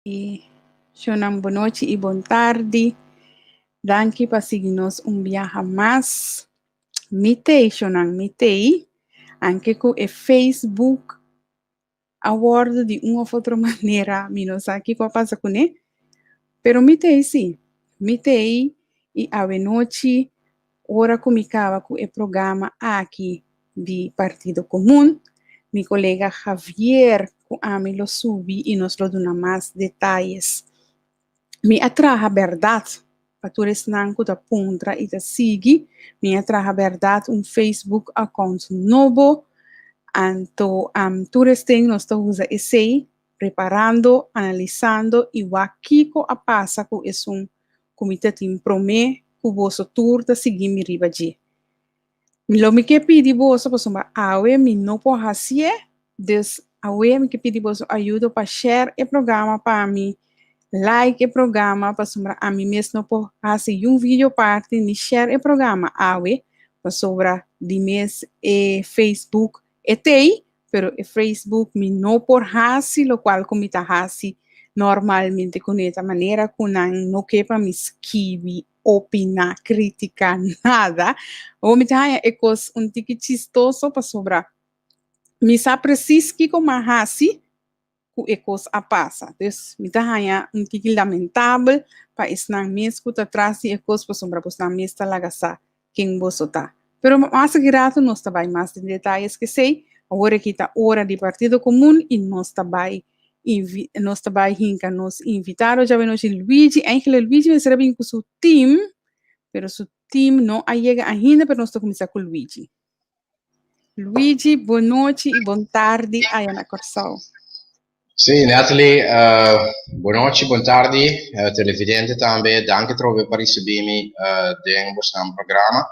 Shonnan, bon nochi i bon tardi. Danki pa sigui nos un biaha mas. Mi t'ei, shonnan, mi t'ei. Anke ku e Facebook a wòrdu di un òf otro manera, mi no sa kiko a pasa kuné, pero mi t'ei sí. Mi t'ei i awe nochi ora ku mi kaba ku e programa aki di Partido Komun, mi kolega Javier ku ami lo subi i nos lo duna mas detayes. Mi a traha bèrdat pa tur esnan ku ta puntra i ta sigui, mi a traha bèrdat un Facebook account nobo, anto tur esten nos ta usa esei preparando, analisando i wak kiko a pasa ku esun ku mi ta tin promé ku boso tur ta sigui mi riba dje. Lo mi ke pidi boso pasobra awe mi no por hasié, dus awe mi ke pidi boso ayudo pa share e programa pa mi, like e programa pasobra ami mes no por hasi yun video parti ni share e programa awe pasobra di mes e Facebook e t'ei, pero e Facebook mi no por hasi lokual ku mi ta hasi normalmente kuné, ta manera ku nan no ke pa mi skibi opiná, kritiká, nada. Awor mi ta haña e kos un tiki chistoso pasobra mi sa presis kiko m'a hasi ku e kos a pasa. Dus mi ta haña un tiki lamentabel pa esnan mes ku ta tras di e kos pasobra bosnan mes ta laga sa ken boso ta. Pero mas aki rato nos ta bai mas den detayes k'esei. Awor aki ta ora di Partido Komun i nos ta bai nos ta bai hinka nos invitado djawe nochi Luigi. Eigenlijk Luigi mester a bin ku su team, pero su team no a yega ainda, pero nos ta kuminsá ku Luigi. Luigi, bon nochi i bon tardi aya na Kòrsou. Sí, Natalie, bon nochi, bon tardi, televidente tambe. Danki trobe pa risibí mi den bosnan programa.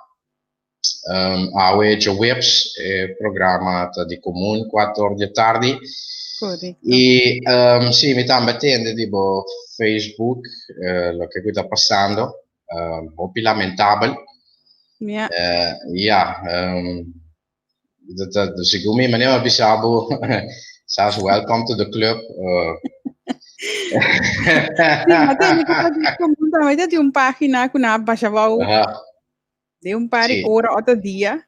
Awe djaweps e programa ta di komun 4 or di tardi. Korekto. I sí, mi tambe a tende di bo Facebook loke ku ta pasando. Hopi lamentabel. Ja, segun mi manera mi a bisa bo, sas welcome to the club. Sí, ma tende ku ta di komun tambe ta tin un página ku nan a basha bou den un par di ora otro dia.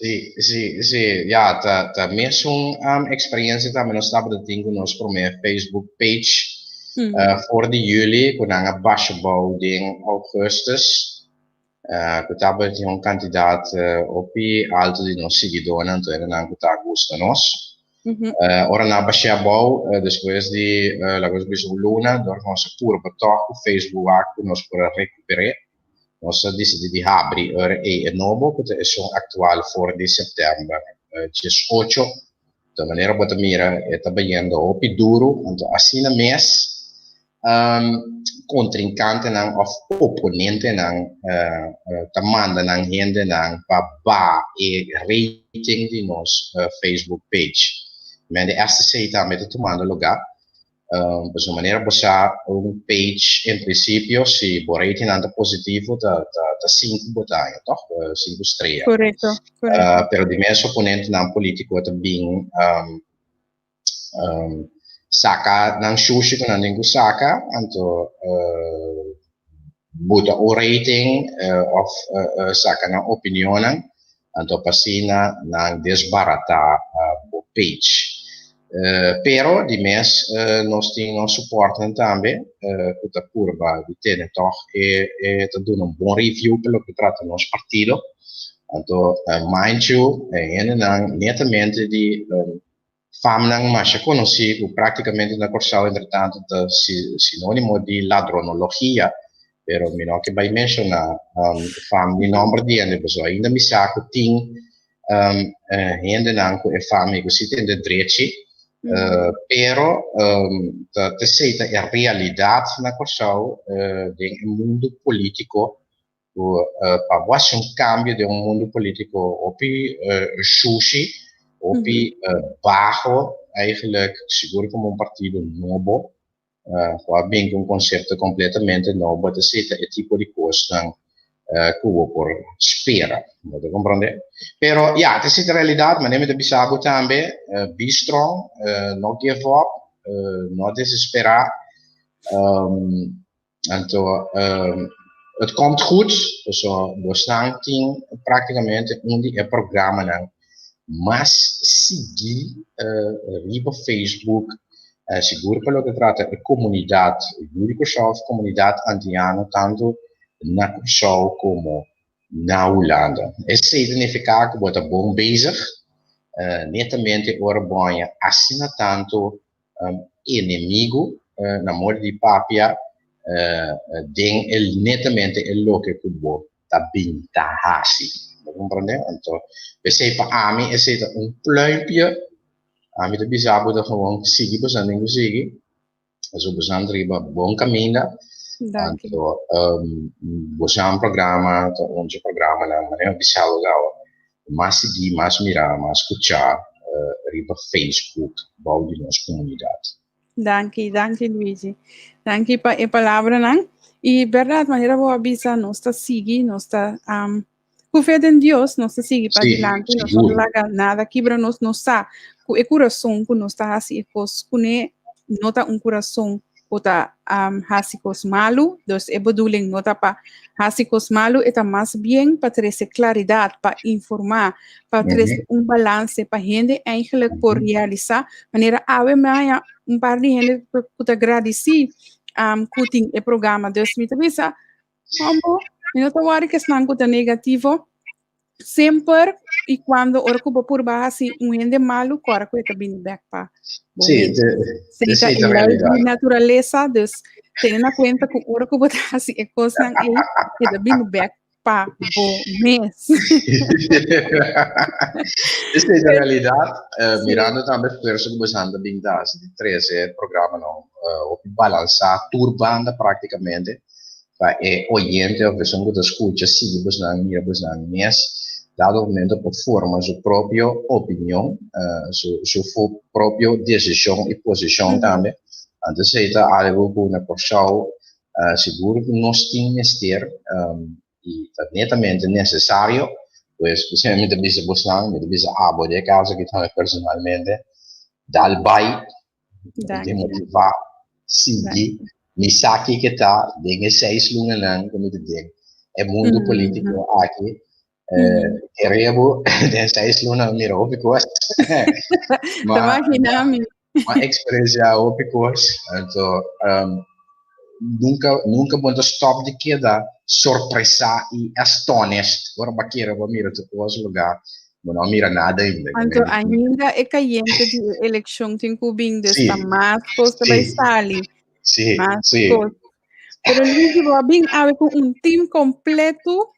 Sí, ja, ta mesun experiencia tambe nos tabata tin ku nos promé Facebook page for di juli ku nan a basha bou den augustus, ku tabatin un kantidat hopi alto di nos siguidónan, anto hendenan ku ta gusta nos. Ora nan a bash'é abou despues di laga nos bisa un luna, dor ku nos a purba tòg ku Facebook wak ku nos por a rekuper'é. Nos a disidí di habri ora ei e nobo ku ta esun aktual for di sèptèmber 18. Ta manera bo ta mira e ta bayendo hopi duru, anto asina mes kontrinkantenan òf oponentenan ta manda nan hendenan pa baha e rating di nos Facebook page. Men di STC tambe ta tumando lugá. Pasobra manera bo sa un page en principio si bo ratingnan ta positivo ta ta ta sinku bo ta haña tòg? Sinku strea. Korekto, korekto. Pero di mes oponentenan politiko ta bin saka nan shushi ku nan tin ku saka anto buta un rating òf saka nan opinionnan anto pa asina nan desbaratá bo page. Pero di mes nos tin nos supòrtnan tambe ku ta purba di tene tòg e ta duna un bon review pa loke trata nos partido. Anto mind you e hendenan netamente di Famnan masha konosí ku práktikamente na Kòrsou entretantu ta sinónimo di ladronologia, pero mi no ke bai menshoná fam ni nòmber di hende pasobra ainda mi sa ku tin hendenan ku e fam ei ku si tende drechi, pero ta esei ta e realidat na Kòrsou den e mundu polítiko ku pa bo hasi un kambio den un mundu polítiko hopi shushi, hopi baho eigenlijk, sigur komo un partido nobo ku a bin ku un konsepto kompletamente nobo, ta seta e tipo di kosnan ku bo por spera, bo ta komprondé? Pero ya, ta esei ta realidat, manera mi ta bisa bo tambe, be strong, no give up, no desesperá. Um, anto, um, het komt goed. So, bosnan tin práktikamente un di e programanan mas sigui riba Facebook, sigur pa loke trata e komunidat yu di Kòrsou òf komunidat antiano tantu na Kòrsou komo na Hulanda. Esei ta nifiká ku bo ta bon bezig, netamente ora bo haña asina tantu enemigu na moda di papia den e netamente e loke ku bo ta bin ta hasi. Bo komprendé? Anto, p'esei pa ami esei ta un pluimpje. Ami ta bisa bo ta gewoon sigui boso den ku sigui. Pasobra boso ta riba bon kaminda. Danki. Anto, boso programa ta un dje programanan manera mi bisa bo gou. Mas sigui, mas mira, mas skuchá riba Facebook bou di nos komunidat. Danki, danki Luigi. Danki pa e palabranan. I bèrdat, manera bo a bisa, nos ta sigui, nos ta um, ku fe den Dios, nos ta sigui pa dilanti, nos no ta laga nada kibra nos, nos sa ku e kurason ku nos ta hasi e kos kuné no ta un kurason ku ta um, hasi kos malu, dus e bedoeling no ta pa hasi kos malu, e ta mas bien pa trese klaridat, pa informá, pa trese un balance, pa hende eigenlijk por realisá, manera awe mi haña un par di hende ku ta gradisí um, ku tin e programa. Dus mi ta bisa, hombo, mi no ta wòri ku esnan ku ta negativo, semper y cuando ora cu bo purba haci un hende malu, cora cu e ta bini bek pa bo Sí, mes. de, Esey sí, ta ta e ley realidad. di naturalesa, dus tene na cuenta cu ora cu bo ta haci e cosnan ey, e ta bini bek pa bo mes. Esey ta realidad. Sí. Mirando tambe esfuerzo cu boso ta bin ta haci di trece programanan hopi balansa tur banda practicamente. Pa e oyente of esun ku ta skucha sigui bosnan mira bosnan mes dado momento por forma su propio opinion, su su propio desishon i posishon tambe. Anto esei ta algu ku na Kòrsou sigur ku nos tin mester i ta netamente nesesario. Pues p'esei mi ta bisa bosnan, mi ta bisa abo den e kaso aki tambe personalmente, dal bai Danki. Motivá, sigui. Mi sa kiko ta den e seis lunanan ku mi ta den e mundu polítiko aki. Kere bo den seis luna mi mira hopi kos. Ta imaginá mi. M'a eksperensiá hopi kos. Anto nunka nunka bo no ta stòp di keda sorpresá i astonished ora bo a kere bo a mira tur kos lugá Bo no a mira nada ainda. Anto ainda e cayente di e eleccion tin cu bin, dus Sí. ta mas cos ta bay Sí. sali. Sí, Mas sí. cos. Pero Luigi, bo a bin awe cu un team completo,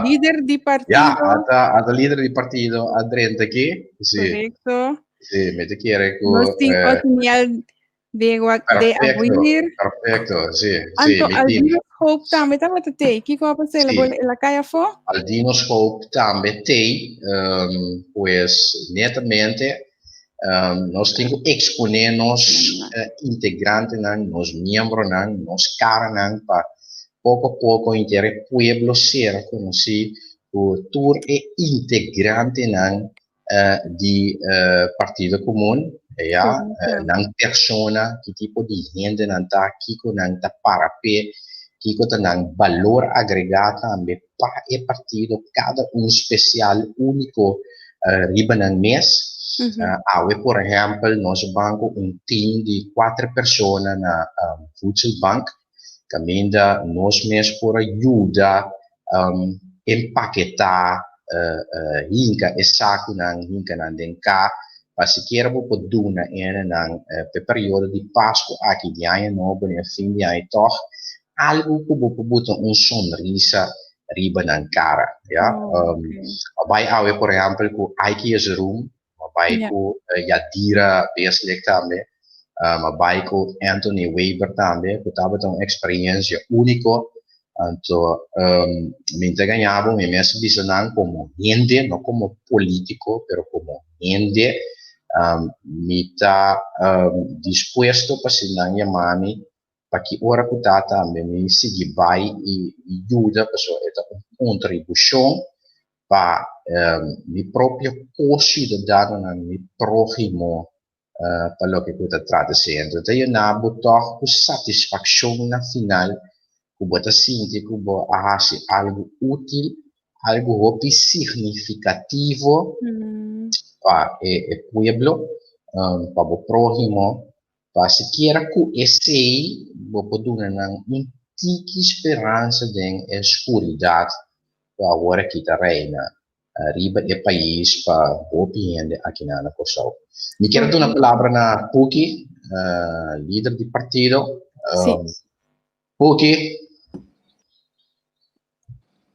lider di partido. Ja, ata, ata lider di partido a drenta aki. Sí. Correcto. Sí, mi ta kere cu, Nos tin Otniel De, de Aguirre. Perfecto, sí. Anto, sí, Aldino Schoop tambe tabata tei. Kiko a pasá? Sí. El a kai afó? Aldino Schoop tambe tei. Um, pues, netamente, um, nos tin ku eksponé nos uh, integrantenan, nos miembronan, nos karanan pa poko a poko inter e pueblo ser konosí ku tur e integrantenan di Partido Komun, ya, nan persona, ki tipo di hende nan ta, kiko nan ta para p'e, kiko ta nan balor agregá tambe pa e partido, kada un spesial, úniko riba nan mes. Awe por ehèmpel nos a ban ku un tim di kuater persona na Voedselbank, kaminda nos mes por a yuda empaketá, hinka e sakunan, hinka nan den ka, pa sikiera bo por duna enenan p'e periodo di Pasku aki, di aña nobo ni e fin di aña tòg, algu ku bo por buta un sonrisa riba nan kara, ya. A bai awe por ehèmpel ku Aiki Jezeroen, a bai ku Yadira Beslik tambe, a bai ku Anthony Weber tambe, ku tabata un eksperiencia úniko. Anto mi ta gaña bo, mi mes a bisa nan komo hende, no komo polítiko, pero komo hende, mi ta dispuesto pa si nan yama mi pa ki ora ku ta tambe mi sigui bai i yuda, pasobra e ta un kontribushon pa mi propio ko-siudadanonan, mi próhimo. Pa loke ku ta trata esei. Anto ta yena bo tòg ku satisfakshon na final ku bo ta sinti ku bo a hasi algu útil, algu hopi signifikativo pa e pueblo, pa bo próhimo, pa sikiera ku esei bo por duna nan un tiki speransa den e skuridat ku awor aki ta reina riba e pais pa hopi hende akinan na Kòrsou. Mi kier a duna palabra na Puki, lider di partido. Sí. Puki.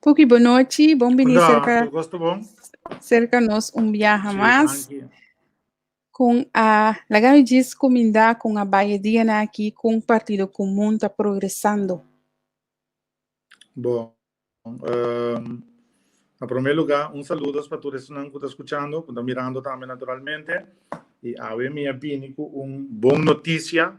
Puki, bon nochi. Bon bini Hola, cerca, tur kos ta bon? cerca nos un biaha Sí, mas. danki. Con a laga mi djis cuminda con a bai e dianan aki con Partido Comun ta progresando. Bon, Na promé lugá, un saludos pa tur esunnan ku ta skuchando, ku ta mirando tambe naturalmente. I awe mi a bini ku un bon notisia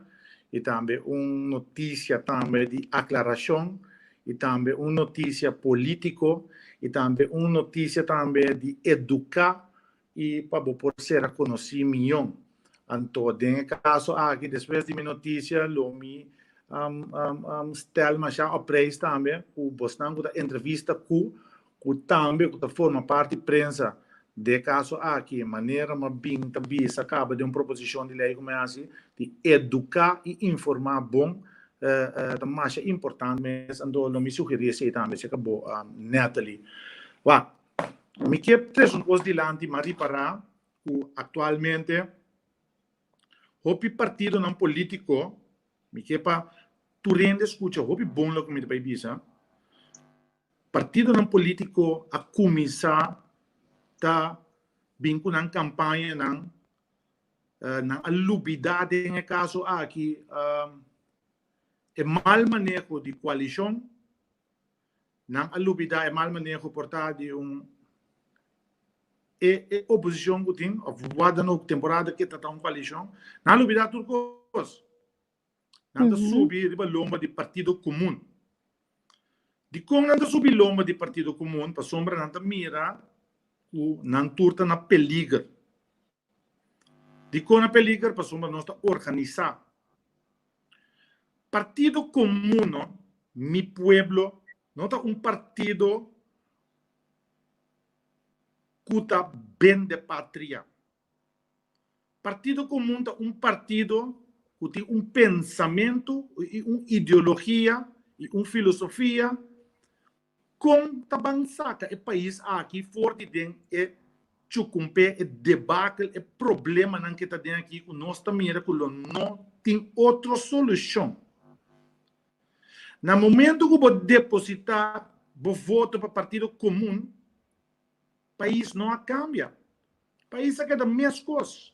i tambe un notisia tambe di aklarashon i tambe un notisia polítiko i tambe un notisia tambe di eduká i pa bo por sera konosí mion. Anto den e kaso aki despues di mi notisia lo mi stel masha op prijs tambe ku bosnan ku ta entrevista ku ku tambe ku ta forma parti prensa de e kaso aki manera mi a bin ta bisa kaba den un proposishon di lei ku mi a hasi di eduká i informá bon ta masha importante mes anto lo mi sugerí esei tambe si bo Natalie. Wak. Mi ke trese un kos dilanti, m'a ripará ku aktualmente hopi partidonan polítiko, mi ke pa tur hende skucha hopi bon loke mi ta bai bisa, partidonan polítiko a kuminsá ta bin ku nan kampañanan, nan a lubidá den e kaso aki e mal maneho di koalishon. Nan a lubida e mal maneho por ta di un e e oposicion cu tin of wat dan ook temporada ke ta ta un coalicion. Nan a lubida tur cos. Nan ta subi riba lomba di Partido Comun. Dicon nan ta subi lomba di Partido Comun? Pasobra nan ta mira cu nan tur ta na peliger. Dicon na peliger? Pasobra nos ta organisa. Partido Comuno, Mi Pueblo, no ta un partido cu ta bende patria. Partido Comun ta un partido cu tin un pensamento y un ideologia y un filosofia Kon ta ban saka e pais aki for di den e chukumpé, e debakel, e problemanan ke ta den aki ku nos ta mira ku lo no tin otro solushon? Na momento ku bo depositá bo voto pa Partido Komun, pais no a kambia. Pais a keda meskos.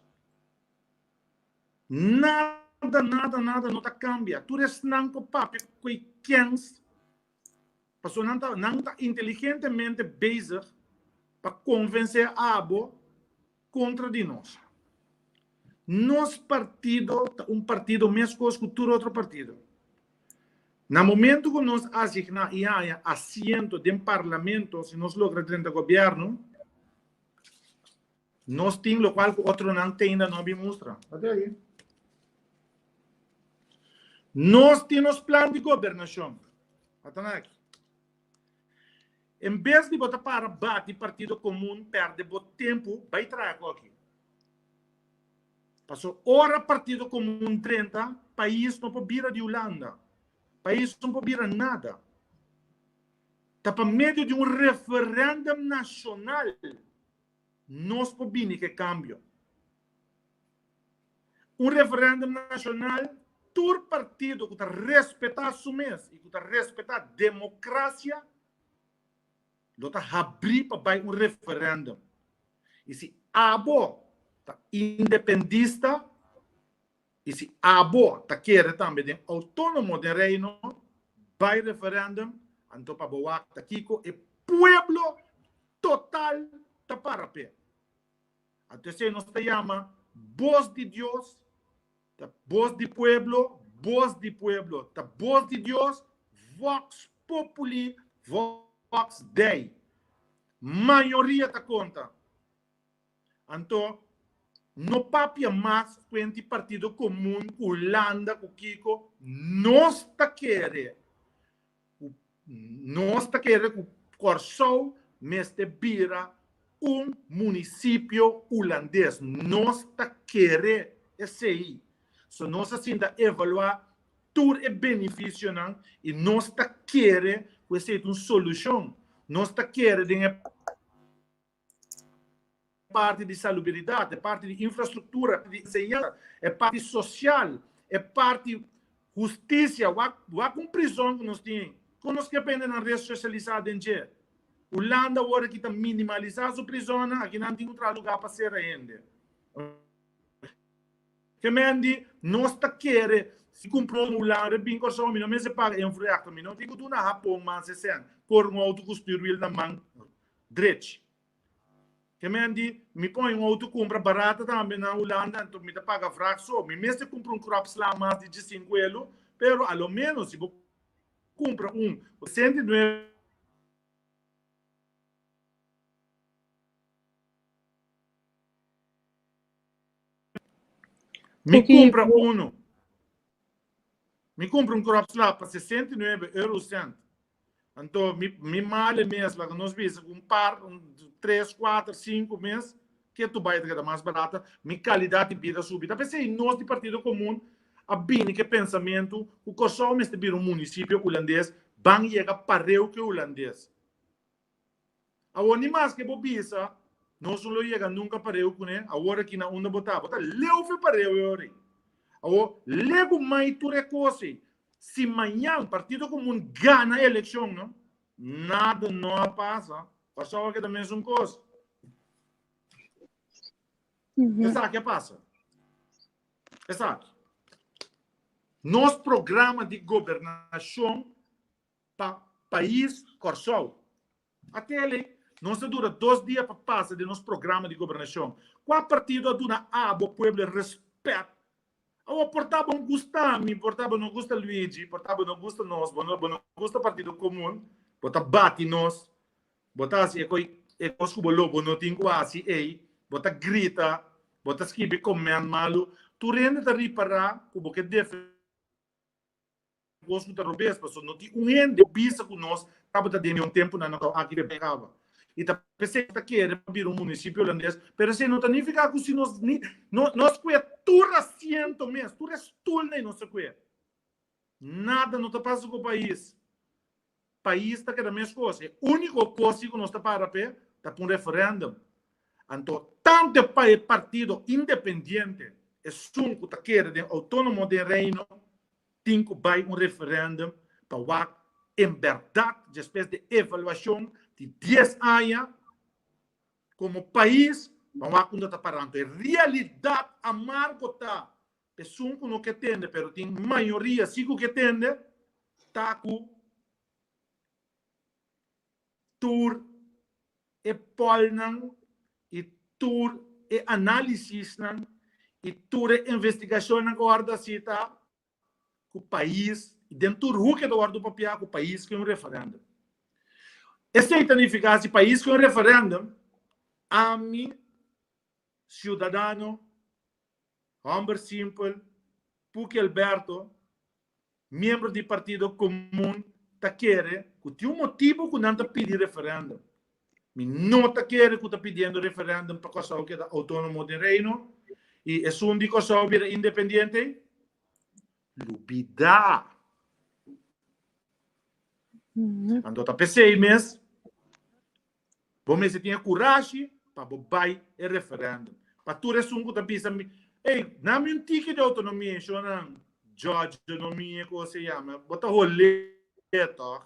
Nada, nada, nada no ta kambia. Tur esnan ku papia ku e kens Pasobra nan ta nan ta inteligentemente bezig pa konvensé abo kontra di nos. Nos partido ta un partido meskos ku tur otro partido. Na momento ku nos asigná i haña asiento den parlamento, si nos logra drenta gobièrnu, Nos tin locual cu otronan te ainda no a bin mustra. Ate ahi. Nos tin nos plan di gobernacion. Atan aki. En bes di bo ta para bati Partido Comun perde bo tempo, bay traha cu aki. Paso ora Partido Comun drenta, pais no por bira di Hulanda. Pais no por bira nada. Ta pa medio di un referendum nacional Nos por bini ku e kambio. Un referendum nashonal, tur partido ku ta respetá su mes i ku ta respetá demokrasia lo ta habrí pa bai un referendum. I si abo ta independista i si abo ta kere tambe den outónomo den Reino, bai referendum anto pa bo wak ta kiko e pueblo Total ta para p'e. Anto esei nos ta yama bos di Dios, ta bos di pueblo, bos di pueblo, ta bos di Dios, vox populi, vox Dei. Mayoria ta konta. Anto. No papia mas kuenti Partido Komun ku Hulanda ku kiko, nos ta kere ku nos ta kere ku Kòrsou mester bira un munisipio hulandes. Nos ta kere esei. So nos a sinta evaluá tur e benefisionan i nos ta kere ku esei ta un solushon. Nos ta kere den e parti di salubridat, e parti di infrastruktura, di enseñansa, e parti sosial, e parti hustisia. Wak wak un prizon ku nos tin. Kon nos ke pende nan resosialisá den dje? Hulanda awor aki ta minimalisá su prizonnan, aki nan tin ku traha lugá pa sera hende. Ke men di, nos ta kere si kumpra un Hulanda bin Kòrsou mi no mester paga infrarechter, mi no tin ku duna Hapon mas e sèn, kore un outo ku stuurwiel na man drech. Ke men di, mi pon un outo kumpra barata tambe na Hulanda, anto mi ta paga vracht so. Mi mester kumpra un kropsla mas di diesinku elo, pero a lo menos si bo kumpra un 69. Mi kumpra uno. Mi kumpra un kropsla pa 69 eurocent. Anto mi mi male mes laga nos bisa ku un par un tres kuater sinku mes ke tu bai ta keda mas barata mi kalidat di bida subi. Ta p'esei nos di Partido Komun a bini ku e pensamentu ku Kòrsou mester bira un munisipio hulandes ban yega pareu ku e hulandes. Awor ni maske bo bisa nos no lo yega nunka pareu kuné awor aki na unda bo ta bo ta leu fe pareu e ora ei. Awor legu mai tur e kos ei Si mañan Partido Komun gana elekshon no, nada no a pasa. Kòrsou a keda mesun kos. Esaki a pasa. Esaki. Nos programa di gobernashon pa pais Kòrsou. Atele, nos a dura dos dia pa pasa den nos programa di gobernashon. Kua partido a duna abo pueblo e respèt Awor por ta bo gusta mi, por ta bo no gusta Luigi, por ta bo no gusta nos, bo no bo no gusta Partido Komun, bo ta bati nos, bo ta hasi e koi e kos ku bo lo bo no tin ku hasi ei, bo ta grita, bo ta skibi comment malu, tur hende ta ripará ku bo ke defendé. Kos ku ta robes, pasobra no tin un hende ku bisa ku nos tabata den un tempunan na aki bebe kaba. I ta p'esei ta kere pa bira un munisipio holandes, pero esei no ta nifiká ku si nos ni no nos kue tur asiento mes, tur e stulnan nos a kue. Nada no ta pasa ku pais. Pais ta keda meskos. E úniko kos si ku nos ta para p'e ta pa un referèndum. Anto tantu e pa e partido independiente, esun ku ta kere den outónomo den Reino, Tin ku bai un referendum pa wak en bèrdat despues di evaluashon di dies aña komo pais pa wak unda ta parando. E realidat amargo ta esun ku no ke tende pero tin mayoria si ku ke tende ta ku tur e polnan i tur e análisisnan i tur e investigashonnan ku wòrdu hasi ta ku pais i den tur huki ta wòrdu papiá ku pais ke un referèndum. Esei ta nifiká si pais ke un referèndum, ami siudadano, hòmber simpel, Puki Alberto, Miembro di Partido Komun ta kere ku tin un motibu ku nan ta pidi referèndum. Mi no ta kere ku ta pidiendo referèndum pa Kòrsou keda outónomo den Reino i esun di Kòrsou bira independiente. Lubidá! Anto ta p'esei mes Bo mester tin e kurashi pa bo bai e referendum. Pa tur esun ku ta bisa mi, ey, na mi un tiki di outonomia, shonnan, Georgenomia ku se yama, bo ta holé tòg.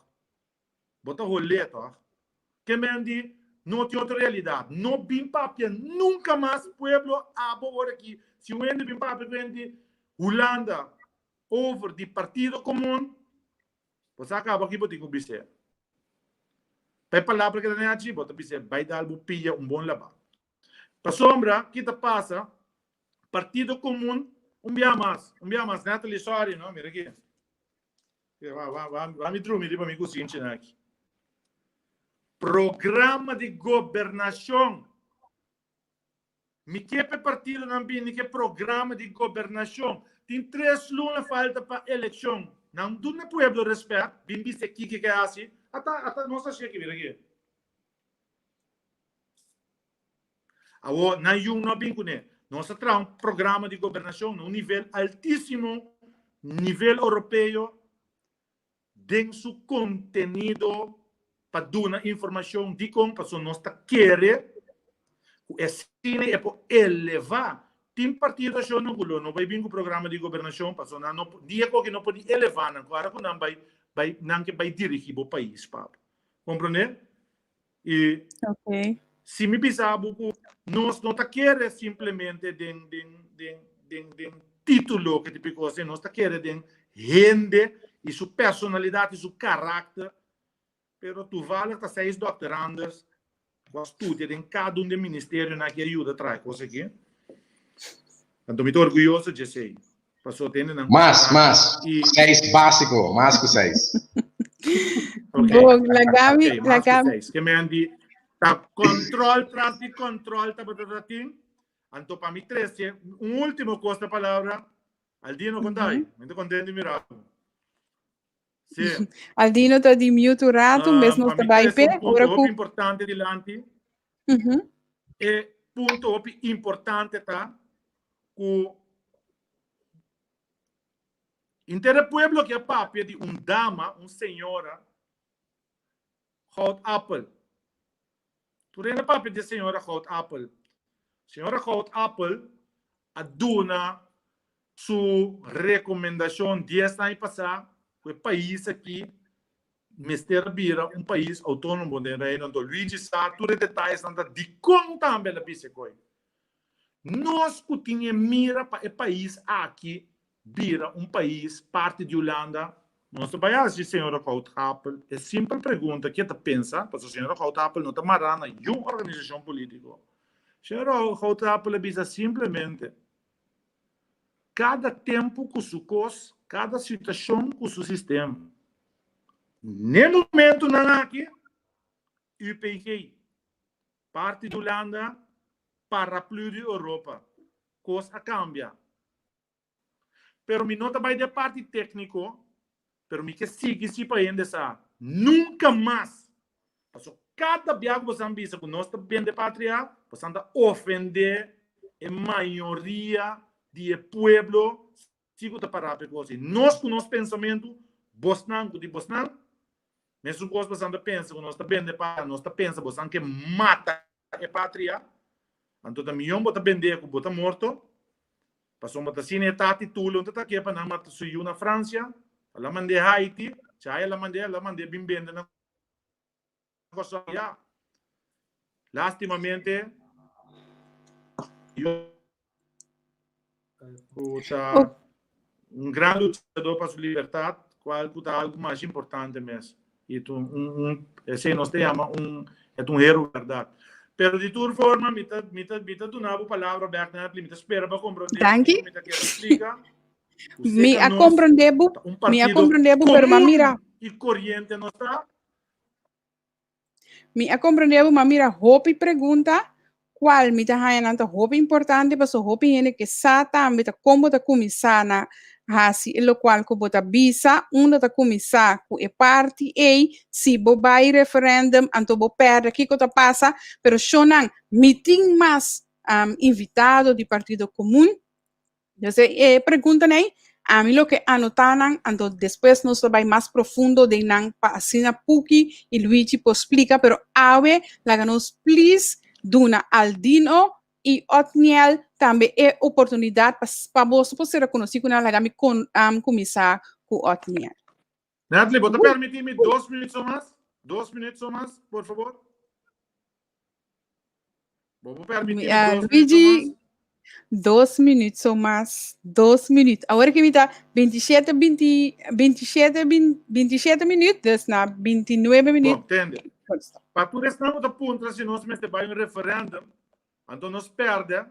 Bo ta holé tòg. Ke men di, no tin otro realidat. No bin papia nunka mas pueblo abo ora ki si un hende bin papia ku hende Hulanda over di Partido Komun, Bo sa kaba ki bo tin ku bis'é. Pa e palabra keda den hachi, bo ta bis'é bai dal bo pia un bon labá. Pasobra, ki ta pasa, Partido Komun, un bia mas, un bia mas, Natalie, sorry no, mira aki. Wa mi drumi riba mi kusinchi aki. Programa di gobernashon. Mi ke pa e partidonan bini ku e programa di gobernashon. Tin tres luna falta pa elekshon. Nan duna e pueblo respèt, bin bisa kiko ke hasi. Ata, ata nos hasi aki, mira aki. Awor, nan yu no a bin kuné. Nos a traha un programa di gobernashon na un nivel altísimo, nivel oropeo, den su kontenido pa duna informashon dikon pasobra nos ta kere ku asina e por elevá. Tin partido shonnan ku lo no bai bin ku programa di gobernashon pasobra nan no dia ku no por di elevá nan ku ora ku nan bai bai nan ke bai dirigí bo pais papa. Komprondé? I si mi bisa bo ku nos no ta kere simplemente den den den den den título ke tipo kos, nos ta kere den hende i su personalidat i su karakter. Pero toevallig ta seis dokteranders ku a studia den kada un di e ministerionan ku a yuda traha e kos aki. Anto mi ta orguyoso dje esei. Paso tende nan Mas, mas. I Seis básiko, mas ku seis. Ok. Bon, laga mi, Ok, mas ku laga mi. seis. Ke men di ta control tras di control tabata tin. Anto pa mi trece un último kos ta palabra. Aldino konta ai. Mi ta kontent di mira bo. Sí. Aldino ta di mute un rato, mes nos Pa ta mi bai trece pe, un punto ora hopi ku importante dilanti. E punto hopi importante ta ku Inter e pueblo ki a papia di un dama, un señora, Goudapel. Tur hende a papia di e señora Goudapel. Señora Goudapel a duna su rekomendashon dies aña pasá ku e pais aki mester a bira un pais outónomo den Reino. Anto Luigi sa tur e detayesnan ta dikon tambe el a bisa e koi. Nos ku tin e mira pa e pais aki bira un pais parti di Hulanda, nos ta bai hasi señora Goudhapel e simpel pregunta ke ta pensa, pasobra señora Goudhapel no ta mará na yun organisashon polítiko. Señora Goudhapel a bisa simplemente, Kada tempu ku su kos, kada situashon ku su sistema. N'e momentunan aki, UPG, Parti di Hulanda, paraplu di Europa. Kos a kambia. Pero mi no ta bai den parti tékniko, pero mi ke sigui si pa hende sa, nunka mas! Pasobra kada bia ku bosan bisa ku nos ta bende patria, bosan ta ofendé e mayoria di e pueblo si ku ta pará pa e kos ei. Nos ku nos pensamentu, bosnan ku di bosnan, Mesun kos bosan ta pensa ku nos ta bende patria, nos ta pensa bosan ke mata e patria, anto ta mion bo ta bende ku bo ta morto, pasobra bo ta asina e tati Tulio no ta ke pa nan mata su yu na Francia, a la mand'é Haiti, chai a la mand'é, a la mand'é bin bende na Kòrsou ya. Lastimamente ku ta un gran luchador pa su libertad, cual ku ta algo mas importante mes. Y ta un, un, un, esei nos ta yama un, e ta un héroe berdad. Pero di tur forma, mi ta, mi ta, mi ta duna bo palabra bek, Natalie, mi ta spera pa comprende Danki. kiko mi ta kere splika. Ku Mi seka a nos comprende bo, ta un mi a partido comprende bo, pero ma común mira. y corriente nos ta. Mi a comprende bo, ma mira hopi pregunta cual mi ta haña nan ta hopi importante paso hopi hende ke sa tambe ta con bo ta cuminsa na haci e locual cu bo ta bisa, unda ta cuminsa cu e parti ey, si bo bay referendum anto bo perde kico ta pasa, pero shownan mi tin mas invitado di Partido Comun. Entonces e preguntanan ei, ami lo ke anotá nan, anto despues nos lo bai mas profundo den nan pa asina Puki i Luigi por splika, pero awe laga nos please duna Aldino i Otniel tambe e oportunidat pa pa boso por sera konosí ku nan, laga mi kon kuminsá ku Otniel. Natalie, bo ta permití mi dos minuut so mas? Dos minuut so mas, por fabor? Bo por permití mi dos minuut so Luigi, mas? dos minuut so mas, dos minuut. Awor ki mi ta 27, 20, 27, 27 minuut, dus na 29 minuut. Bon, tende. Pa tur esnan ku ta puntra si nos mester bai un referendum, anto nos pèrdè,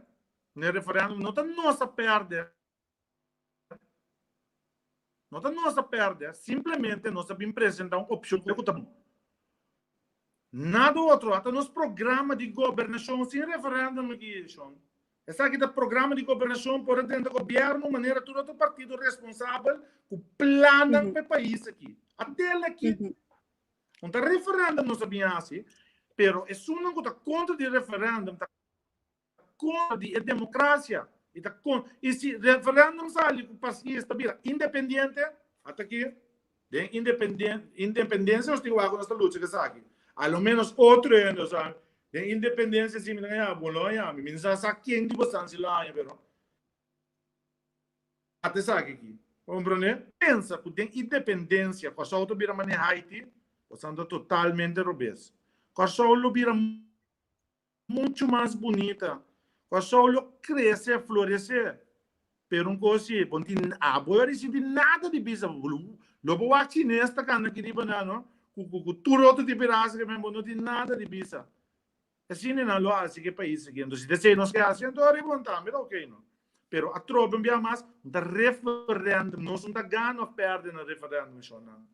n'e referendum no ta nos a pèrdè, No ta nos a pèrdè, simplemente nos a bin presentá un opshon ku ta bon. Nada otro, ata nos programa di gobernashon sin referèndum aki, shon. Esaki ta programa di gobernashon por a drenta gobièrnu manera tur otro partido responsabel ku plannan pa e pais aki. Atel aki. Un ta referendum nos a bin hasi, pero esunnan ku ta kontra di referendum ta kontra di e demokrasia. I ta kon i si referendum sali ku pais ta bira independiente, ata aki den independen independensia nos tin wak ku nos ta lucha ku esaki. A lo menos otro hende sa den independensia si mi ta haña bo lo haña mi. Mi no sa sa ken di bosan si lo haña pero ata esaki aki. Komprende? Pensa ku den independensia Kòrsou ta bira manera Haiti, bosan ta totalmente robes. Kòrsou lo bira muchu mas bunita. Kòrsou lo krese, floresé. Pero un kos si, bo no tin, abo a risibí nada di bisa. Lo bo wak chines ta kanda aki riba nan, no? Ku, ku, ku tur otro tipo di rasa ke men, bo no tin nada di bisa. Asina nan lo hasi ku e pais aki. Entonces, si ta esei nos ke hasi, anto riba un tambe ta oké, no? Pero atrobe un bia mas, no ta referèndum, nos no ta gana òf pèrdè na referèndum, shonnan.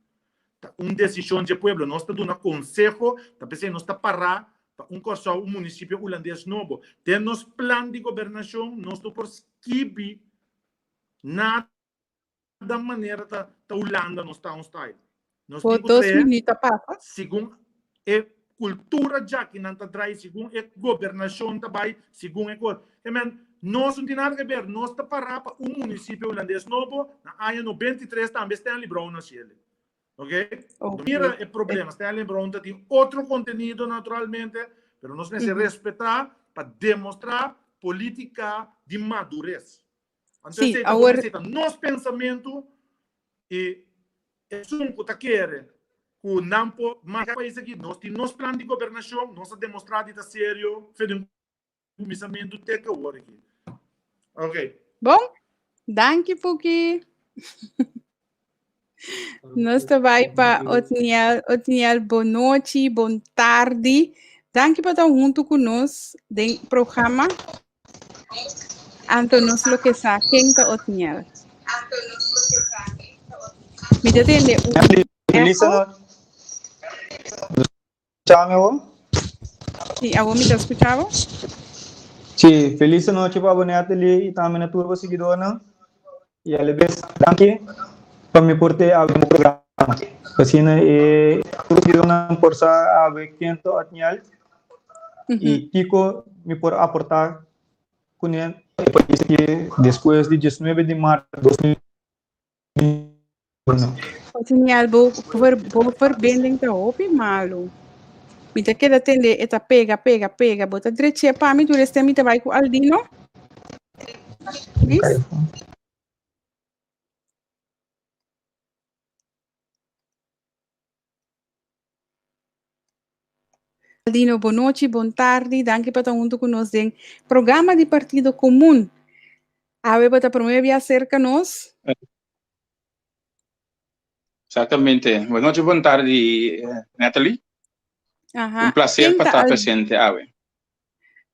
Ta un desishon dje pueblo. Nos ta duna konseho, ta p'esei nos ta pará pa un Kòrsou, un munisipio hulandes nobo. Den nos plan di gobernashon nos no por skibi nada manera ta ta Hulanda nos town style. Nos Por tin ku dos trae minuut a pasa. segun e kultura djaki nan ta drai, segun e gobernashon ta bai, segun e kos. E men, nos no tin nada ke ber, nos ta pará pa un munisipio hulandes nobo, na aña 93 tambe Stanley Brown a hasiel. Ok? Ok. Mira e problema, Stanley Brown ta tin otro kontenido naturalmente, pero nos mester respetá pa demostrá polítika di madures. Anto Sí, esei ta awor esei ta nos pensamentu i esun ku ta kere ku nan por maneha e pais aki, nos tin nos plan di gobernashon, nos a demostrá di ta serio fe den kuminsamentu te ku awor aki. Ok. Bon, danki Puki. Nos ta bai pa Otniel. Otniel, bon nochi, bon tardi. Danki pa ta huntu ku nos den programa. Anto nos lo ke sa ken ta Otniel. Mi ta tende un Feliz echo. nochi. Escucha mi awor? Sí, awor mi ta escucha bo. Sí, feliz nochi pa bo Natalie y tambe na tur bo siguidornan. Y a la vez danki pa mi por te awe den bo programa. Asina e tur siguidornan por sa awe ken ta Otniel y kiko mi por aporta cune e pais aki despues di diesnuebe di maart 2021. Otniel, bo bo verbinding ta hopi malu. Mi ta keda tende e ta pega, pega, pega. Bo ta dreche pa mi tur este mi ta bai ku Aldino? Please. Aldino, bon nochi, bon tardi. Danki pa ta huntu ku nos den programa di Partido Komun. Awe bo ta promé bia serka nos. Exactamente. Buenas noches, buenas tarde, Natalie. Aha. Un placer Ken pa ta ta Al- presente awe.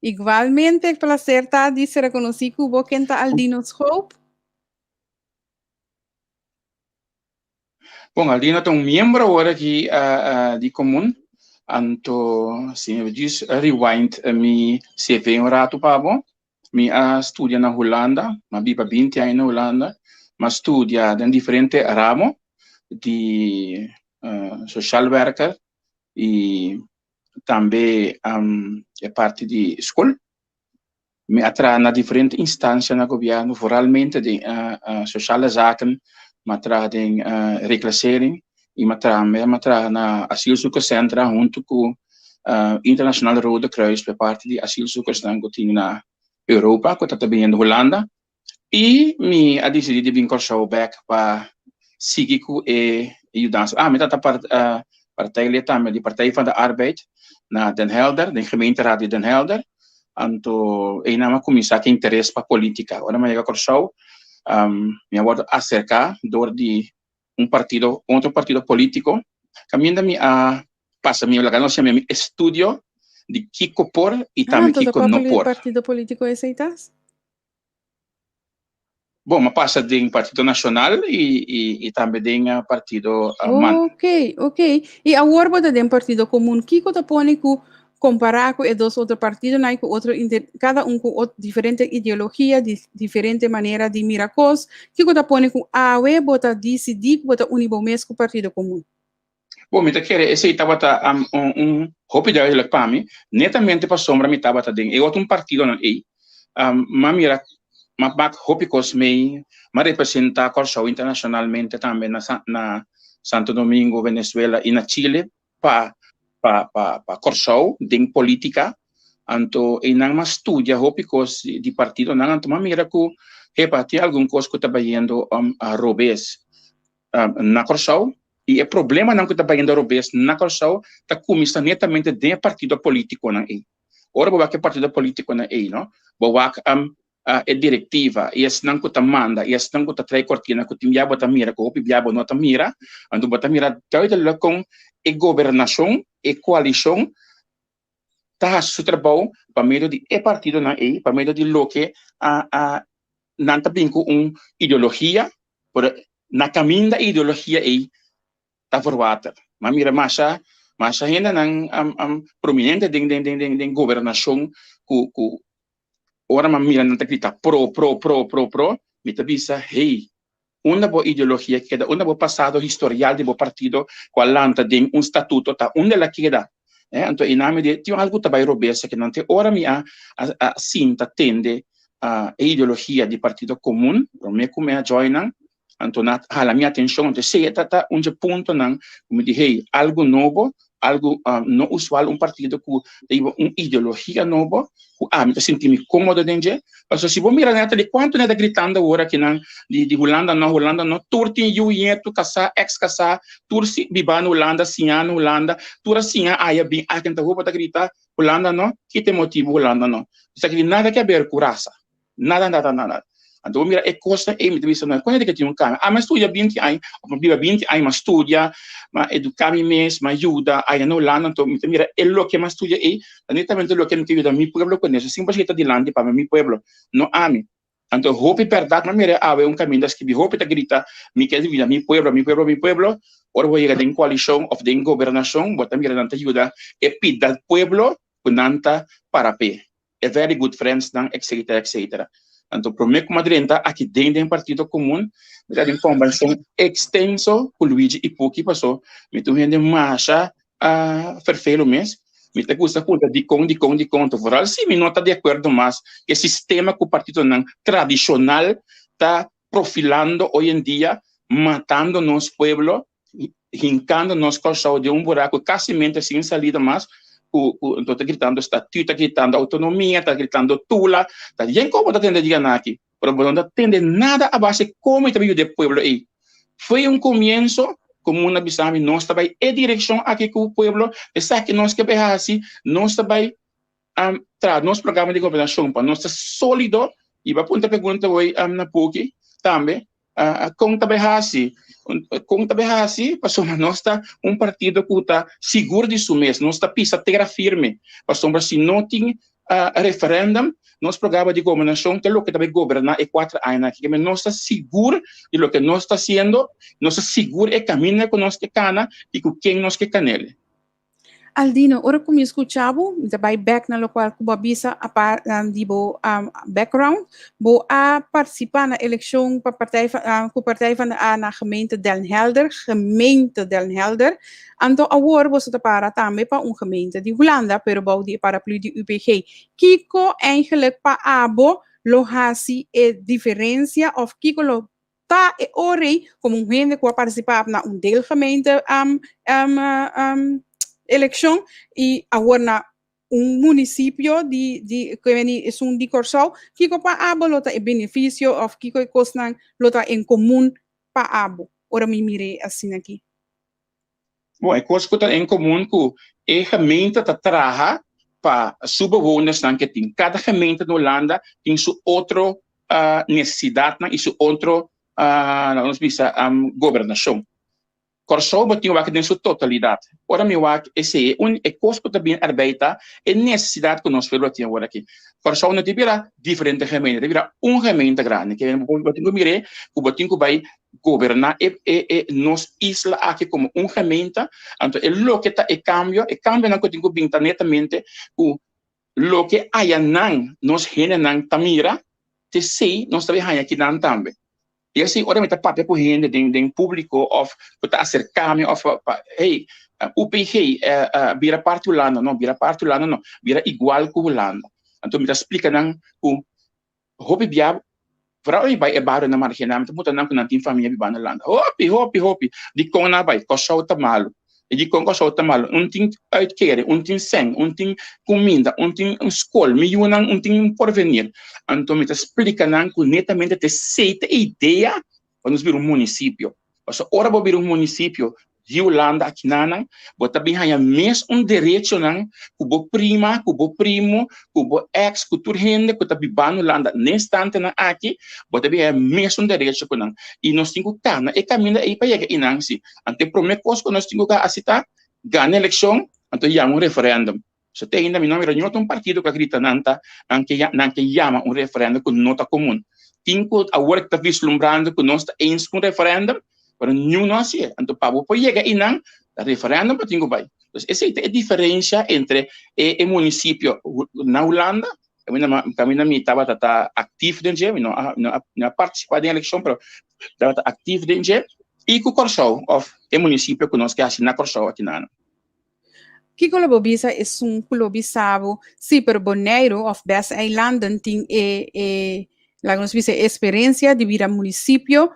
Igualmente, placer ta di ser reconocí ku bo ken ta Aldino Schoop. Bon, Aldino ta un miembro awor aki di Comun. Anto, si mi djis rewind mi CV un rato pa bo. Mi a studia na Hulanda, mi a biba binti aña na Hulanda. Mi a studia den diferente ramo di sociaal werker y tambe e parti di skol. Mi a traha na diferente instancia na gobierno, vooralmente den sociale zaken, mi a traha den reclassering y mi a traha mi a traha na asielzoekerscentra hunto cu Internationaal Rode Kruis pa e parti di asielzoekersnan cu tin na Europa cu ta ta biniendo Hulanda. I mi a disidí di bin Kòrsou bèk pa sigui ku e yudansa. Ah, mi tabata partijlid tambe di Partij van de Arbeid na Den Helder, den gemeenteraad di Den Helder. Anto einan mi a kuminsá ku interes pa polítika. Ora mi a yega Kòrsou, mi a wòrdu aserká dor di un partido, un otro partido polítiko, kaminda mi a pasa mi, laga nos yama mi estudio di kiko por i Ah, tambe anto ta kiko kua no por. partido polítiko esei ta? Bon, mi a pasa den Partido Nacional y, y, y tambe den Partido uh, Man. Ok, ok. I awor bo ta den Partido Komun. Kiko ta pone ku Kompará ku e dos otro partidonan i ku otro kada un ku diferente ideologia, diferente manera di mira kos, kiko ta pone ku awe bo ta disidí ku bo ta uni bo mes ku Partido Komun? Bon, mi ta kere esei tabata un hopi duidelijk pa mi, netamente pasobra mi tabata den e otro un partidonan ei. M'a mira, m'a bak hopi kos mei, m'a representá Kòrsou internashonalmente tambe na na Santo Domingo, Venezuela i na Chile pa pa pa pa Kòrsou den polítika. Anto einan m'a studia hopi kos di partidonan, anto m'a mira ku, hepa, tin algun kos ku ta bayendo robes. na Kòrsou i e problemanan ku ta bayendo robes na Kòrsou ta kuminsá netamente den e partido polítikonan ei. Ora bo wak e partido polítikonan ei no, bo wak e direktiva i esnan ku ta manda i esnan ku ta trae kortina ku tin bia bo ta mira ku hopi bia bo no ta mira, anto bo ta mira duidelik kon e gobernashon, e koalishon ta hasi su trabou pa medio di e partidonan ei, pa medio di loke a nan ta bin ku un ideologia, pero na kaminda e ideologia ei ta verwater. Ma mira masha masha hendenan prominente den den den den gobernashon ku ku ora mi a mira nan ta grita pro pro pro pro pro mi ta bisa hey unda bo ideologia keda unda bo pasado historial di bo partido ku a lanta den un statuto ta unda el a keda eh anto e nan mi di tin algu ta bai robes aki nan te ora mi a a sinta tende e ideologia di partido komun prome ku mi a join nan Anto nan a hala mi atencion, anto esey ta ta un dje puntonan cu mi di hey, algo nobo, algo no usual, un partido cu ta hiba un ideologia nobo, cu ami ta sinti mi comodo den dje. Pasobra si bo mira Natalie, cuanto nan ta gritando awor akinan di di Hulanda no, Hulanda no, tur tin yu, nieto, casá, ex casá, tur si biba na Hulanda, siña na Hulanda, tur a siña aya bin aki, anto awor bo ta grita Hulanda no, ki ta e motibo Hulanda no? Esaki tin nada ke haber cu rasa. Nada, nada, nada. Anto bo mira e kosnan ei, mi ta bisa, no, kon hende ke tin un kambio? Ami a studia binti aña, òf mi a biba binti aña, mi a studia, mi a eduká mi mes, mi a yuda aya na Hulanda, anto mi ta mira e loke mi a studia ei, ta netamente loke mi ke yuda mi pueblo kuné. So sin por ta dilanti pa mi, mi pueblo, no ami. Anto hopi bèrdat, mi a mira awe un kaminda skibi, hopi ta grita, mi ke yuda mi pueblo, mi pueblo, mi pueblo. Ora bo yega den koalishon òf den gobernashon, bo ta mira nan ta yuda e pida pueblo ku nan ta para p'e. e very good friends nan etcetera etcetera. Anto prome ku mi a drenta aki den den Partido Komun mi ta den kombersashon ekstenso ku Luigi i Puki paso mi ta un hende masha ferfelu mes, mi ta gusta puntra dikon dikon dikon anto vooral si mi no ta di akuerdo mas ku e sistema ku partidonan tradishonal ta profilando hoy en dia, matando nos pueblo, hincando nos Kòrsou den un buraco casimente sin salida mas, cu cu anto ta gritando statuut, ta gritando autonomia, ta gritando tula, ta bien como bo ta tende dianan aki, pero bo no ta tende nada a base como e ta yuda e pueblo ey. Fue un comienzo cu mundo a bisa mi nos ta bay e direccion aki cu pueblo, esaki nos ke bay haci, nos ta bay traha nos programa di gobernashon pa nos ta sólido i bo a puntra pregunta hoy na Puki tambe kon ta bai hasi kon ta bai hasi pasobra nos ta un partido ku ta sigur di su mes nos ta pisa tera firme pasobra si no tin referendum nos programa di gobernashon ta loke ta bai goberná e kuater añanan aki nos ta sigur di loke nos ta hasiendo nos ta sigur e kaminda ku nos ke kana i ku ken nos ke kan'el. Aldino, ora ku mi skucha bo, mi ta bai bèk na lokual ku bo a bisa apar di bo background. Bo a partisipá na elekshon pa Partij van ku Partij van de A na gemeente Den Helder, gemeente Den Helder. Anto awor boso ta para tambe pa un gemeente di Hulanda, pero bou di e paraplu di UPG. Kiko eigenlijk pa abo lo hasi e diferensia òf kiko lo Ta e ora ei komo un hende ku a partisipá na un deelgemeente elekshon i awor na un munisipio di di ke beni esun di Kòrsou, kiko pa abo lo ta e benefisio òf kiko e kosnan lo ta en komun pa abo ora mi mir'é asina aki? Bon, e kos ku ta en komun ku e gemeente ta traha pa su bewonersnan ke tin. Kada gemeente na Hulanda tin su otro nesesidatnan i su otro, laga nos bisa, gobernashon. Kòrsou bo tin wak den su totalidat. Ora mi wak esei, e kos ku ta bin erbij ta e nesesidat ku nos pueblo tin awor aki. Kòrsou no ta bira diferente gemeente, ta bira un gemeente grandi. Bo tin ku mir'é ku bo tin ku bai. goberná e e e nos isla aki komo un gemeente, anto e loke ta e kambio, e kambionan ku tin ku bin ta netamente ku loke ayanan nos hendenan ta mira, t'esei nos ta bin haña akinan tambe. I así ora mi ta papia ku hende den den públiko òf ku ta aserká mi òf pa hey UPG bira parti Hulanda no, bira parti Hulanda no, bira igual ku Hulanda. Anto mi ta splika nan ku hopi bia vooral ora mi bai e barionan marginal mi ta puntra nan ku nan tin famia biba na Hulanda. Hopi hopi hopi dikon nan a bai? Kòrsou ta malu. E dikon Kòrsou ta malu? Un tin uitkering, un tin sèn, un tin kuminda, un tin un skol, mi yunan un tin un porvenir. Anto mi ta splika nan ku netamente ta esei ta e idea pa nos bira un munisipio. Pasobra ora bo bira un munisipio di Hulanda akinanan, bo ta bin haña mes un derechonan ku bo prima, ku bo primo, ku bo ex, ku tur hende ku ta biba na Hulanda n'e instantenan aki, bo ta bin haña mes un derecho ku nan. I nos tin ku kana e kaminda ei pa yega einan si. Anto e promé kos ku nos tin ku hasi ta gana elekshon, anto yama un referèndum. So te ainda mi no mira niun otro partido ku a grita nan ta nan ke nan ke yama un referèndum ku no ta komun. Tin ku awor ta vislumbrando ku nos ta eens ku un referèndum, pero niun no hasié. Anto pa bo por yega einan, ta referèndum bo tin ku bai. Entonces esei ta e diferensha entre e e munisipio na Hulanda kaminda kaminda mi tabata ta aktif den dje, mi no a no a no a partisipá den elekshon pero tabata aktif den dje i ku Kòrsou òf e munisipio ku nos ke hasi na Kòrsou akinan. Kiko lo bo bisa esun ku lo bisa bo, sí, pero Boneiru òf Bes Eilanden tin e e laga nos bisa e eksperensia di bira munisipio,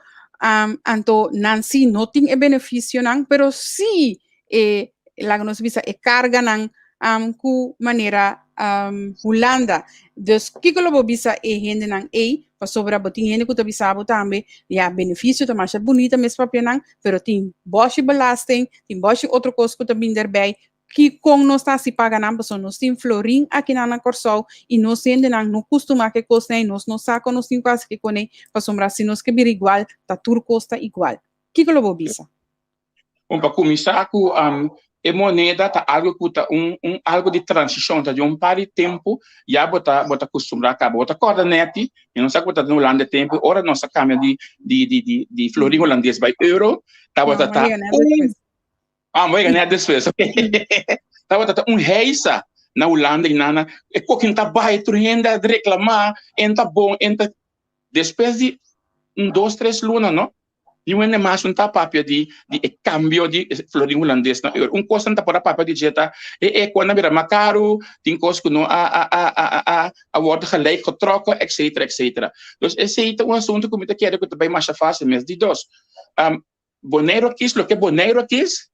anto nan sí no tin e benefisionan, pero sí e laga nos bisa e karganan ku manera Hulanda. Dus kiko lo bo bisa e hendenan ei? Pasobra bo tin hende ku ta bisa bo tambe, ya benefisio ta masha bunita mes papianan, pero tin bòshi belasting, tin bòshi otro kos ku ta bin derbei. Ki kon nos ta hasi paga nan? Pasobra nos tin florin akinan na Kòrsou i nos hendenan no kustumá ku e kosnan ei, nos no sa kon nos tin ku hasi ku e kos ei, pasobra si nos ke bira igual, ta tur kos ta igual. Kiko lo bo bisa? Bon, pa kuminsá ku e moneda ta algu ku ta un un algu di transishon, ta di un par di tempu ya bo ta bo ta kustumbrá kaba. Bo ta kòrda nèti, mi no sa ku bo ta na Hulanda e tempu, ora nos a kambia di di di di di florin hulandes bai euro, tabata ta un Ah, bo yega nèt despues, ok. Tabata ta un heisa na Hulanda i nana, e kokin ta bai, tur hende a reklamá, en ta bon, en ta. Despues di un dos tres luna no, Niun hende mas no ta papia di di e kambio di florin hulandes na euro. Un kos nan ta por a papia di dje ta e e ku a bira mas karu, tin kos ku no a a a a a a wòrdu gelijk getrokken, etcetera, etcetera. Dus esei ta un asuntu ku mi ta kere ku ta bai masha fásil mes. Di dos, Boneiru a kis loke Boneiru a kis,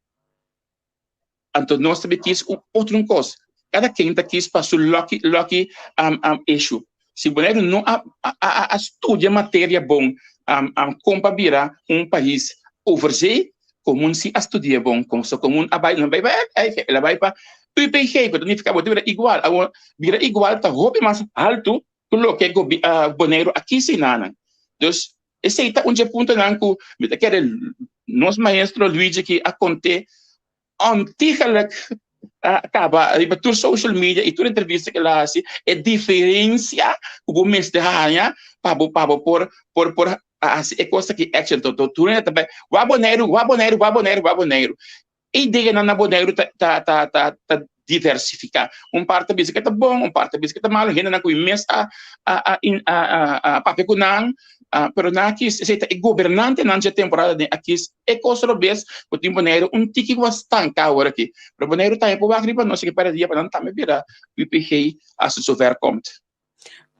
Anto nos ta kis un otro un kos. Kada ken ta kis pa su lucky lucky um, um, issue. Si Boneiru no a, a, a, a studia materia bon um, um, kon pa bira un pais overzee, komun si a studia bon, kon so komun a bai, no bai pa FIG, el a bai pa UPG, ku ta nifiká bo ta bira igual. Awor, bira igual ta hopi mas haltu ku loke gobi, uh, Boneiru a kis einanan. Dus, esei ta un dje puntonan ku mi ta kere nos maestro Luigi ki a kont'é ontiegelijk a kaba riba tur social media i tur entrevista ku el a hasi e diferensia ku bo mester haña pa bo pa bo por por por hasi e kos aki action. Tur hende ta bai wak Boneiru, wak Boneiru, wak Boneiru, wak Boneiru. E ideanan na Boneiru ta ta ta ta ta diversifiká. Un part ta bisa ke ta bon, un part ta bisa ke ta malu. Hendenan ku mi mes a a a a a papia ku nan, pero nan a kis, esei ta e gobernantenan dje temporada den a kis e kos robes ku tin Boneiru un tiki ku a stanká awor aki. Pero Boneiru tambe por wak riba nos aki para dia pa nan tambe bira UPG as het zover komt.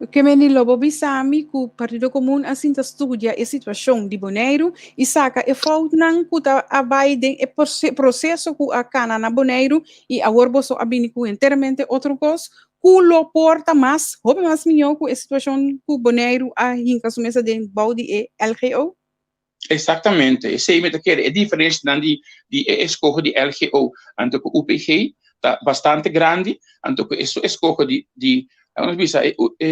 Kemeni lo bo bisa mi ku Partido Komun a sinta studia e situashon di Boneiru i saka e foutnan ku ta a bai den e proseso ku a kana na Boneiru i awor boso a bini ku enteramente otro kos ku lo por ta mas, hopi mas mihó ku e situashon ku Boneiru a hinka su mes aden bou di e LGO? Exactamente, esei mi ta kere. E diferencianan di di e escoho di LGO anto cu UPG ta bastante grandi, anto cu esun escoho di di laga nos bisa e e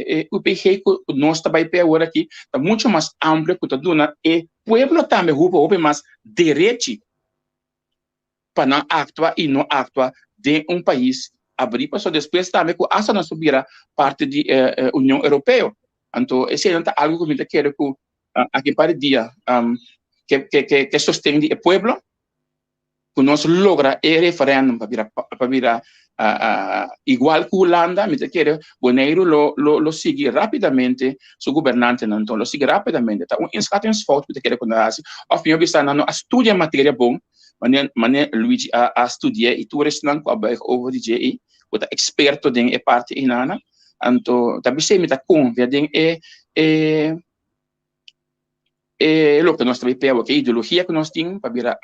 e UPG cu nos ta bay p'e awor aki ta mucho mas amplio cu ta duna e pueblo tambe hopi hopi mas derechi pa nan actua y no actua den un pais abri pasobra despues tambe cu hasta nos por bira parti di Union Europeo. Anto eseinan ta algo cu mi ta kere cu. Aki un par di dia ke ke ke ke sosten di e pueblo ku nos logra e referendum pa bira pa bira igual ku Hulanda, mi ta kere Boneiru lo lo lo sigui rapidamente su gobernantenan anto lo sigui rapidamente. Ta un inschattingsfout mi ta kere ku nan a hasi òf mihó bisa nan no a studia e materia bon mane mane Luigi a a studi'é i tur esnan ku a buig over di dje ei ku ta eksperto den e parti einana. Anto ta bisei mi ta konfia den e e e loke nos ta bay p'e awor, e ideologia ku nos tin pa bira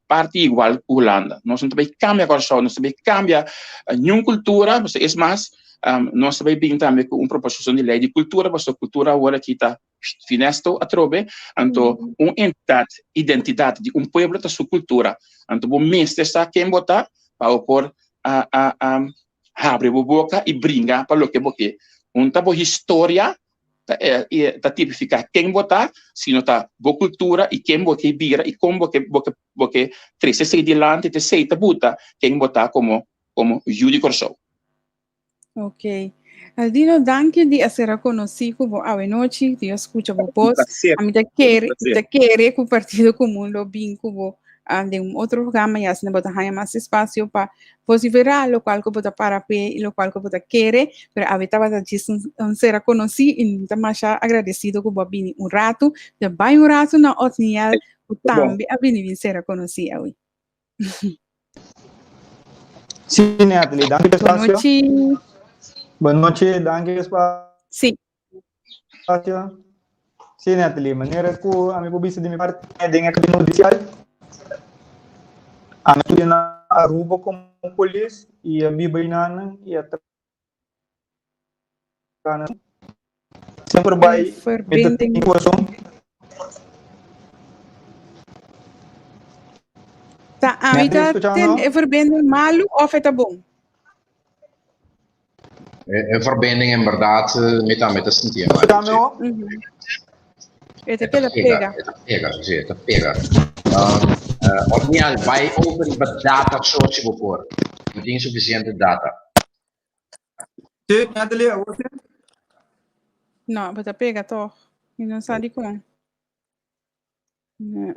parti igual ku Hulanda. Nos no ta bay kambia Kòrsou, nos ta bay kambia niun kultura, pasobra es mas nos ta bay bin tambe ku un proposishon di lei di kultura, pasobra kultura awor aki ta finesto atrobe, anto un entidat, identidat di un pueblo ta su kultura, anto bo mester sa ken bo ta pa bo por habri bo boka i bringa pa loke bo ke. Un ta bo historia ta ta tipifiká ken bo ta, sino ta bo kultura i ken bo ke bira i kon bo ke bo ke bo ke trese esei dilanti, ta esei ta buta ken bo ta komo komo yu di Kòrsou. Ok. Aldino, danki di a sera konosí ku bo awe nochi, di a skucha bo bos. Ami ta kere, ta kere ku Partido Komun lo bin ku bo den un otro programa y asina bo ta haña mas espacio pa vociferá locual cu bo ta para p'e y locual cu bo ta kere, pero awe tabata djis un un sera conocí y mi ta masha agradecido cu bo a bini un rato, ta bai un rato na Otniel cu tambe a bini bin sera conocí awe. Sí, Natalie, danki pa Bon espacio. nochi. Bon nochi, danki pa espacio. Sí. Espacio. Sí, Natalie, manera ku ami por bisa di mi parti den e camino hudicial, ami a studia na Aruba como polis y a biba einan y a traha na semper bai mi ta tin corazon. Ta ami ta ten e verbinding malu of e ta bon? E verbinding en berdad mi tambe ta sinti e mal. Escuchame ho? E ta keda pega. E ta pega, si, e ta pega. Otniel, bai over riba data so si bo por. No tin suficiente data. Si, Natalie, awor si? No, bo ta pega toch. Mi no sa dikon. No.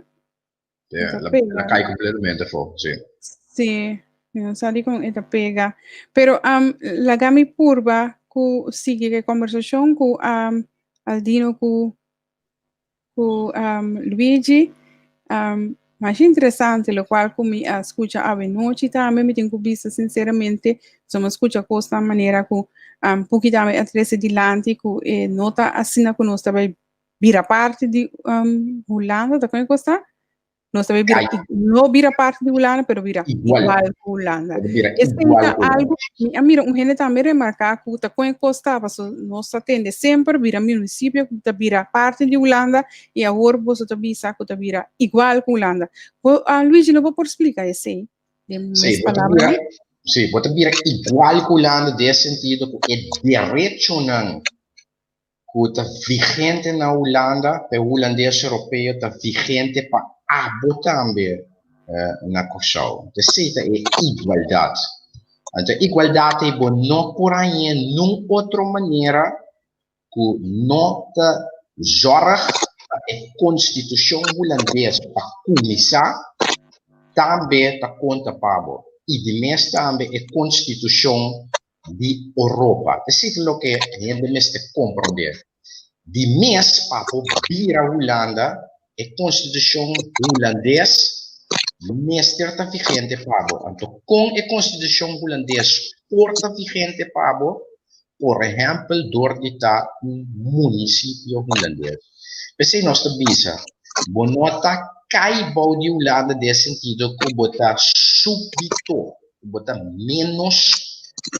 Ja, la, la cai completamente afó, sí. Sí, mi no sa dikon e ta pega. Pero um, laga mi purba ku sigui e conversacion ku um, Aldino ku ku um, Luigi. Um, mas interesante, lo cual ku mi a escucha awe nochi tambe, mi tin ku bisa sinceramente, so mi escucha cosnan manera ku um, Puki tambe a trece dilanti ku e no ta asina ku nos ta bai bira parti di um, Hulanda, ta kon e kos ta? Nos ta bira, no bira parti di Hulanda, pero bira igual, igual ku Hulanda. Esei ta algo, mi a mira un hende tambe remarká ku ta kon e kos ta, paso nos ta tende semper bira municipio ku ta bira parti di Hulanda i awor boso ta bisa ku ta bira igual ku Hulanda. Bo, uh, Luigi, no bo por splika esei den mes palabra? Sí, bo ta bira igual ku Hulanda den sentido ku e derechonan ku ta vigente na Hulanda, pa e hulandes europeo ta vigente pa abo tambe na Kòrsou. Esei ta e igualdat. Anto e igualdat ei bo no por hañ'é nun otro manera ku no ta zòrg pa e konstitushon hulandes pa kuminsá tambe ta konta pa bo i di mes tambe e konstitushon di Oropa. Esei ta loke hende mester komprondé. Di mes pa bo bira Hulanda, e konstitushon hulandes mester ta vigente pa bo. Anto kon e konstitushon hulandes por ta vigente pa bo? Por ehèmpel dor di ta un munisipio hulandes. P'esei nos ta bisa, bo no ta kai bou di Hulanda den e sentido ku bo ta súbdito. ku bo ta ménos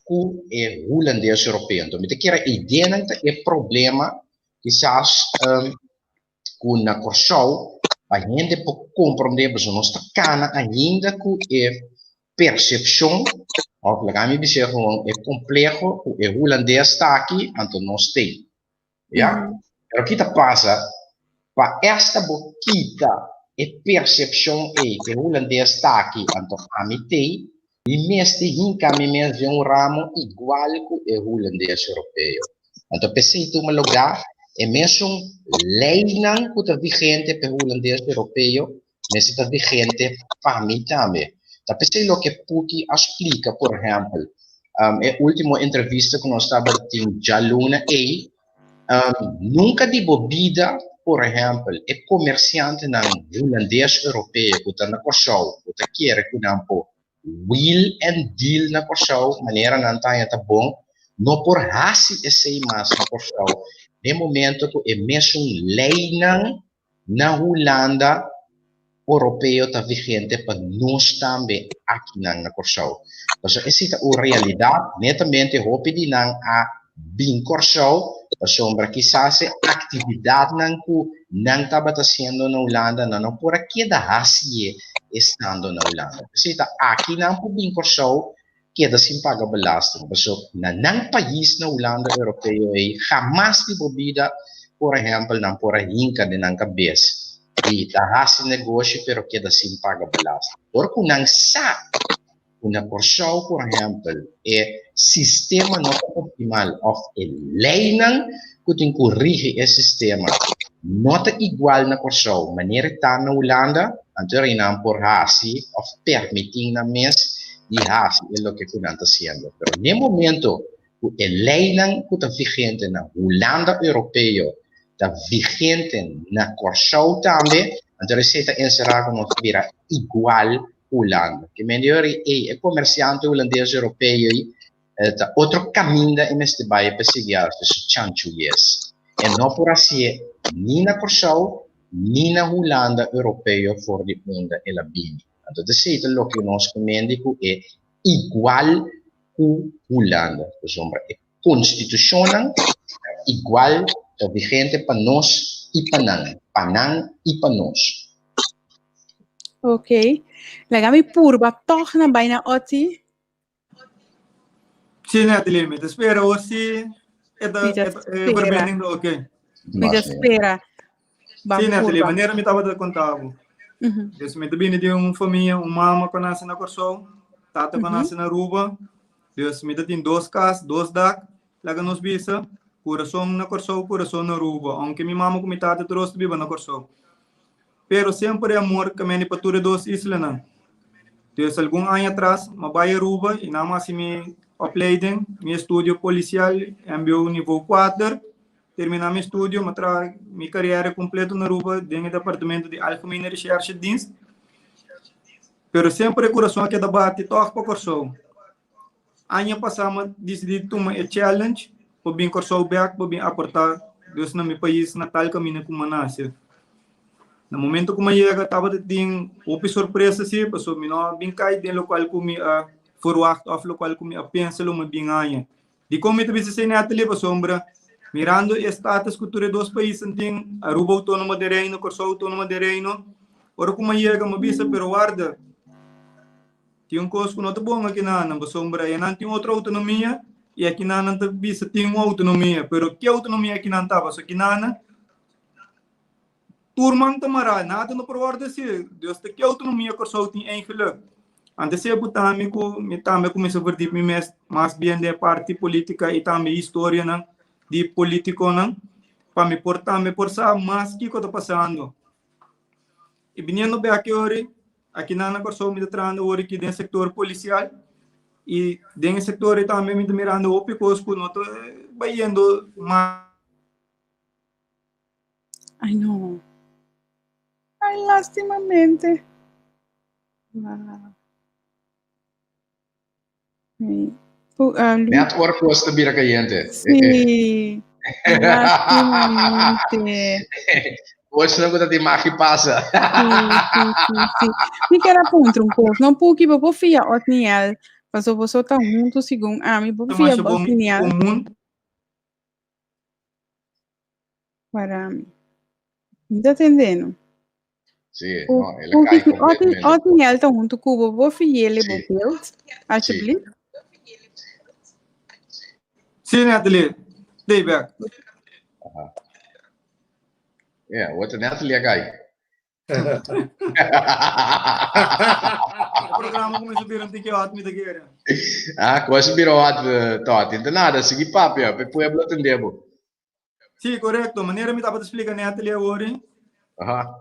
ku e hulandes europeo. Anto mi ta kere e ideanan ta e problema kisas ku na Kòrsou pa hende por komprondé pasobra nos ta kana ainda ku e persepshon òf laga mi bis'é gewoon e kompleho ku e hulandes ta aki anto nos t'ei. Ya? Pero ki ta pasa? Pa esta bo kita e percepcion ei ku e hulandes ta aki, anto ami t'ei, mi mester hinka mi mes den un ramo igual ku e hulandes europeo. Anto p'esei tuma lugá. E mesun leinan ku ta vigente pa e hulandes europeo mester ta vigente pa mi tambe. Ta p'esei loke Puti a splika, por ehèmpel, e último entrevista ku nos tabatin djaluna ei, nunka di bo bida, por ehèmpel, e komersiantenan hulandes europeo ku ta na Kòrsou, ku ta kere ku nan por wheel and deal na Kòrsou manera nan ta haña ta bon, no por hasi esei mas na Kòrsou den momento ku e mesun leinan na Hulanda Oropeo ta vigente pa nos tambe akinan na Kòrsou. Pasobra esei ta un realidat, netamente hopi di nan a bin Kòrsou pasobra kisas e aktividatnan ku nan tabata hasiendo na Hulanda nan no por a keda hasié estando na Hulanda. P'esei ta aki nan por bin Kòrsou keda sin paga belasting pasobra na nan pais na Hulanda Europeo ei hamas di bo bida por ehèmpel nan por a hinka den nan kabes di ta hasi negoshi pero keda sin paga belasting. Dor ku nan sa ku na Kòrsou por ehèmpel e sistema no ta optimal òf e leinan ku tin ku rigi e sistema no ta igual na Kòrsou manera e ta na Hulanda, anto e reinan por hasi òf permití nan mes di hasi e loke ku nan ta hasiendo. Pero n'e momento ku e leinan ku ta vigente na Hulanda Europeo ta vigente na Kòrsou tambe, anto esei ta enserá ku nos ta bira igual Hulanda. Ke men di ora ei, e komersiante hulandes europeo ei ta otro kaminda e mester bai pa sigui hasi su chanchuyes. E no por hasié ni na Kòrsou ni na Hulanda europeo for di unda el a bini. Anto esei ta loke nos ke men di ku e igual ku Hulanda, pasobra e konstitushonnan ta igual, ta vigente pa nos i pa nan, pa nan i pa nos. Ok. Laga mi purba tòg na bai na Otty. Sí, Natalie, mi ta spera hoor si e ta Mi ta e e spera. verbinding ta ok. Mi ta spera. Ban Sí, Natalie, purba. manera mi tabata konta bo. Dus mi ta bini di un famia, un mama ku a nase na Kòrsou, tata ku a nase na Aruba. Dus mi ta tin dos kas, dos dak, laga nos bisa, kurason na Kòrsou, kurason na Aruba. Ounke mi mama ku mi tata tur dos ta biba na Kòrsou. Pero semper e amor kaminda pa tur e dos islanan. Dus algun aña atras m'a bai Aruba i nan a hasi mi opleiding, mi estudio polisial, mbo nivo kuater. Terminá mi estudio, m'a traha mi kariera kompleto na Aruba den e departamento di Algemene Recherche Dienst. Pero semper e kurason a keda bati tòg pa Kòrsou. Aña pasá m'a disidí tuma e challenge pa bin Kòrsou bèk pa bin aportá dus na mi pais natal kaminda ku m'a nase. Na momento ku m'a yega tabata tin hopi sorpresa sí, pasobra mi no a bin kai den lokual ku mi a ferwagt òf lokual ku mi a pensa lo mi bin haña. Dikon mi ta bisa esei Natalie? Pasobra mirando e status ku tur e dos paisnan tin, Aruba outónomo den Reino, Kòrsou outónomo den Reino, ora ku m'a yega m'a bisa pero warda, Tin un kos ku no ta bon akinan, pasobra enan tin otro outonomia i akinan nan ta bisa tin un outonomia, pero ki outonomia akinan ta? Pasobra akinan tur man ta mará, nada no por wòrdu hasi. Dus ta ki outonomia Kòrsou tin eigenlik? Antes e ku tambe ku mi tambe a kuminsá verdiep mi mes mas bien den e parti polítika i tambe historianan di polítikonan pa mi por tambe por sa mas kiko ta pasando. I biniendo bek e ora Akinan na Kòrsou mi ta trahando awor aki den sektor polisial i den e sektor ei tambe mi ta mirando hopi kos ku no ta bayendo mas. Ai no. Ai lastimamente. Wow. Sí. Net ora kos ta bira kayente. Sí. Lastimamente. Kos no ku ta tin magi pasa. Sí, sí, sí, sí. Mi kier a puntra un kos. No Puki, bo por fia Otniel, paso boso ta huntu segun ami, bo por fia Otniel. Para mi. Mi ta tendendo. Sí, no, el a kai completamente. Otniel ta huntu ku bo, bo fiele bo beeld, alsjeblieft. Sí, Natalie. Playback. Aha. Yeah, wat Natalie a kai. E programa kuminsá bira un tiki hot, mi ta kere. Ah, kuasi bira hot, Toti. Nta nada, sigui papia, pa e pueblo tende bo. Sí, korekto. Manera mi tabata splika Natalie awor, Aha.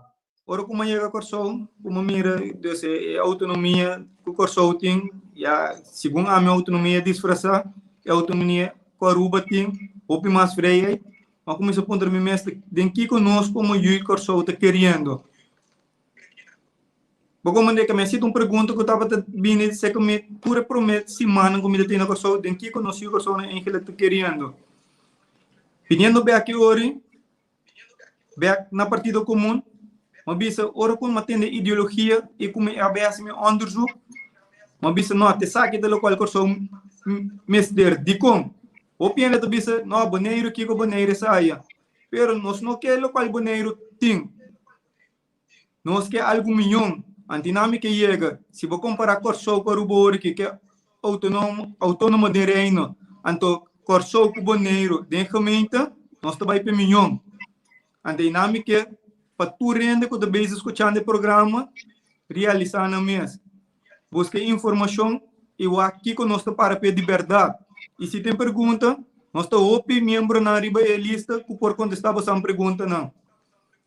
ora ku mi a yega Kòrsou, ku mi a mira dus e outonomia ku Kòrsou tin, ya segun ami outonomia disfrasá, e outonomia ku Aruba tin, hopi mas vrijheid. Mi a kuminsá puntra mi mes, den kiko nos komo yu Kòrsou ta keriendo? Bo komprendé ke mi a sita un pregunta ku tabata bini serka mi tur e promé simannan ku mi ta tene na Kòrsou, den kiko nos yu Kòrsounan eigenlik ta keriendo? Biniendo bèk e ori, bèk na Partido Komun, mi a bisa ora ku mi a tende ideologia i ku mi a bai hasi mi òndersuk, mi a bisa no, t'esaki ta lokual Kòrsou mester. Dikon? Hopi hende ta bisa, no, Boneiru kiko Boneiru esaya. Pero nos no ke lokual Boneiru tin. Nos ke algu miyon, antinami ke yega. Si bo kompará Kòrsou ku Aruba ora ki ke outonomo outonomo den Reino, anto Kòrsou ku Boneiru den gemeente, nos ta bai pa e miyon. Antinami ke pa tur hende ku ta bezig skuchando e programa realisá nan mes. Buska informashon i wak kiko nos ta para p'e di bèrdat. I si tin pregunta, nos ta hopi miembronan riba e lista ku por kontestá bosan preguntanan.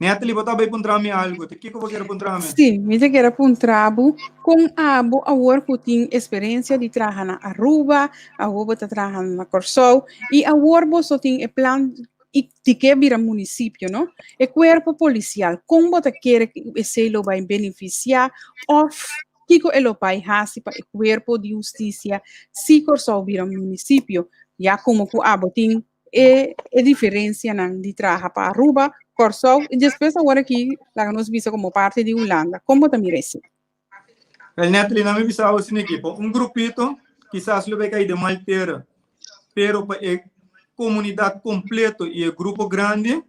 Natalie, bo ta bai puntra mi algo. Te kiko bo kier puntra mi? Sí, mi ta kier a puntra bo kon abo awor ku tin esperensia di traha na Aruba, awor bo ta traha na Kòrsou i awor boso tin e plan i di ke bira munisipio, no? E kuerpo polisial, kon bo ta kere ku esei lo bai benefisiá òf kiko e lo bai hasi pa e kuerpo di hustisia si Kòrsou bira munisipio, ya komo ku abo tin e e diferencianan di traha pa Aruba, Kòrsou i despues awor aki laga nos bisa komo parti di Hulanda. Kon bo ta mira esei? Wel Natalie, nan mi bisa bo asina aki, pa un grupito kisas lo bay kai den mal tera, pero pa e komunidat kompleto i e grupo grandi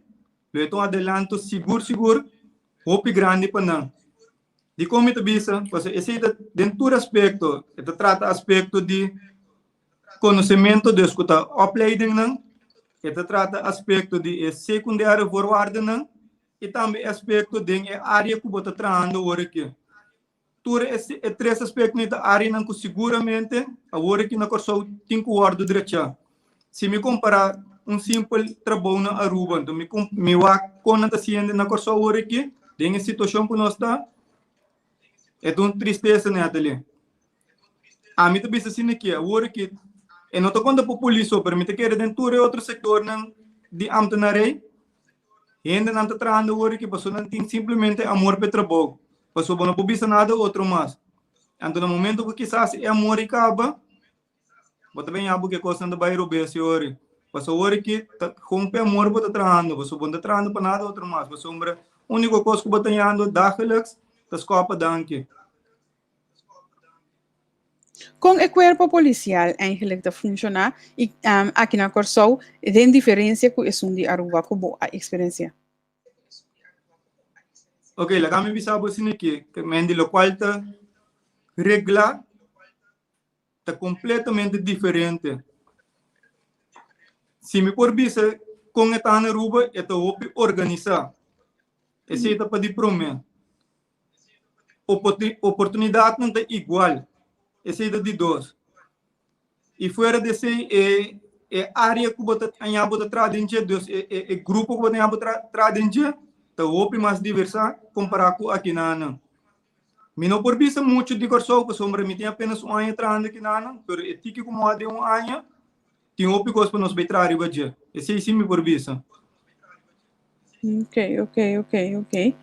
lo e ta un adelanto sigur sigur hopi grandi pa nan. Dikon mi ta bisa? Pasobra esei ta den tur aspekto, e ta trata aspekto di Konosementu dus ku ta opleidingnan, e ta trata aspekto di e sekundaire voorwaardennan i tambe aspekto den e área ku bo ta trahando awor aki. Tur e tres aspektonan ta áreanan ku siguramente awor aki na Kòrsou tin ku wòrdu drechá. Si mi kompará un simpel trabou na Aruba, anto mi mi wak kon nan ta hasiendo na Kòrsou awor aki, den e situashon ku nos ta, e ta un tristesa, Natalie. Ami ta bisa asina ki awor ki e no ta konta pa polis so, pero mi ta kere den tur e otro sektornan di ambtenarij, hendenan ta trahando awor ki pasobra nan tin simplemente amor pa e trabou, pasobra bo no por bisa nada otro mas. Anto na momento ku kisas e amor ei kaba, Bo ta ben yabu ke kosnan ta bai robes yori. Pasobra ora ki ta kon pe amor bo ta trahando, pasobra bo no ta trahando pa nada otro mas, pasobra uniko kos ku bo ta yando dagelijks ta skopa danki. Kon e kuerpo polisial eigenlijk ta funshoná i aki na Kòrsou den diferensia ku esun di Aruba ku bo a eksperensiá? Ok, laga mi bisa bo asina ki, men di lokual ta reglá ta completamente diferente. Si mi por bisa con e ta na Aruba, e ta hopi organisa. Esey ta pa di prome. Oportunidadnan ta igual. Esey ta di dos. Y fuera di esey, e e area cu bo ta aña bo ta traha den dje, dus e e e grupo cu bo ta aña bo traha den dje, ta hopi mas diversa compara cu akinanan. Mi no por bisa muchu di Kòrsou pasobra mi tin apenas un aña trahando kinanan, pero e tiki ku moa den un aña tin hopi kos pa nos bai traha riba dje. Esei si mi por bisa. Ok, ok, ok, ok.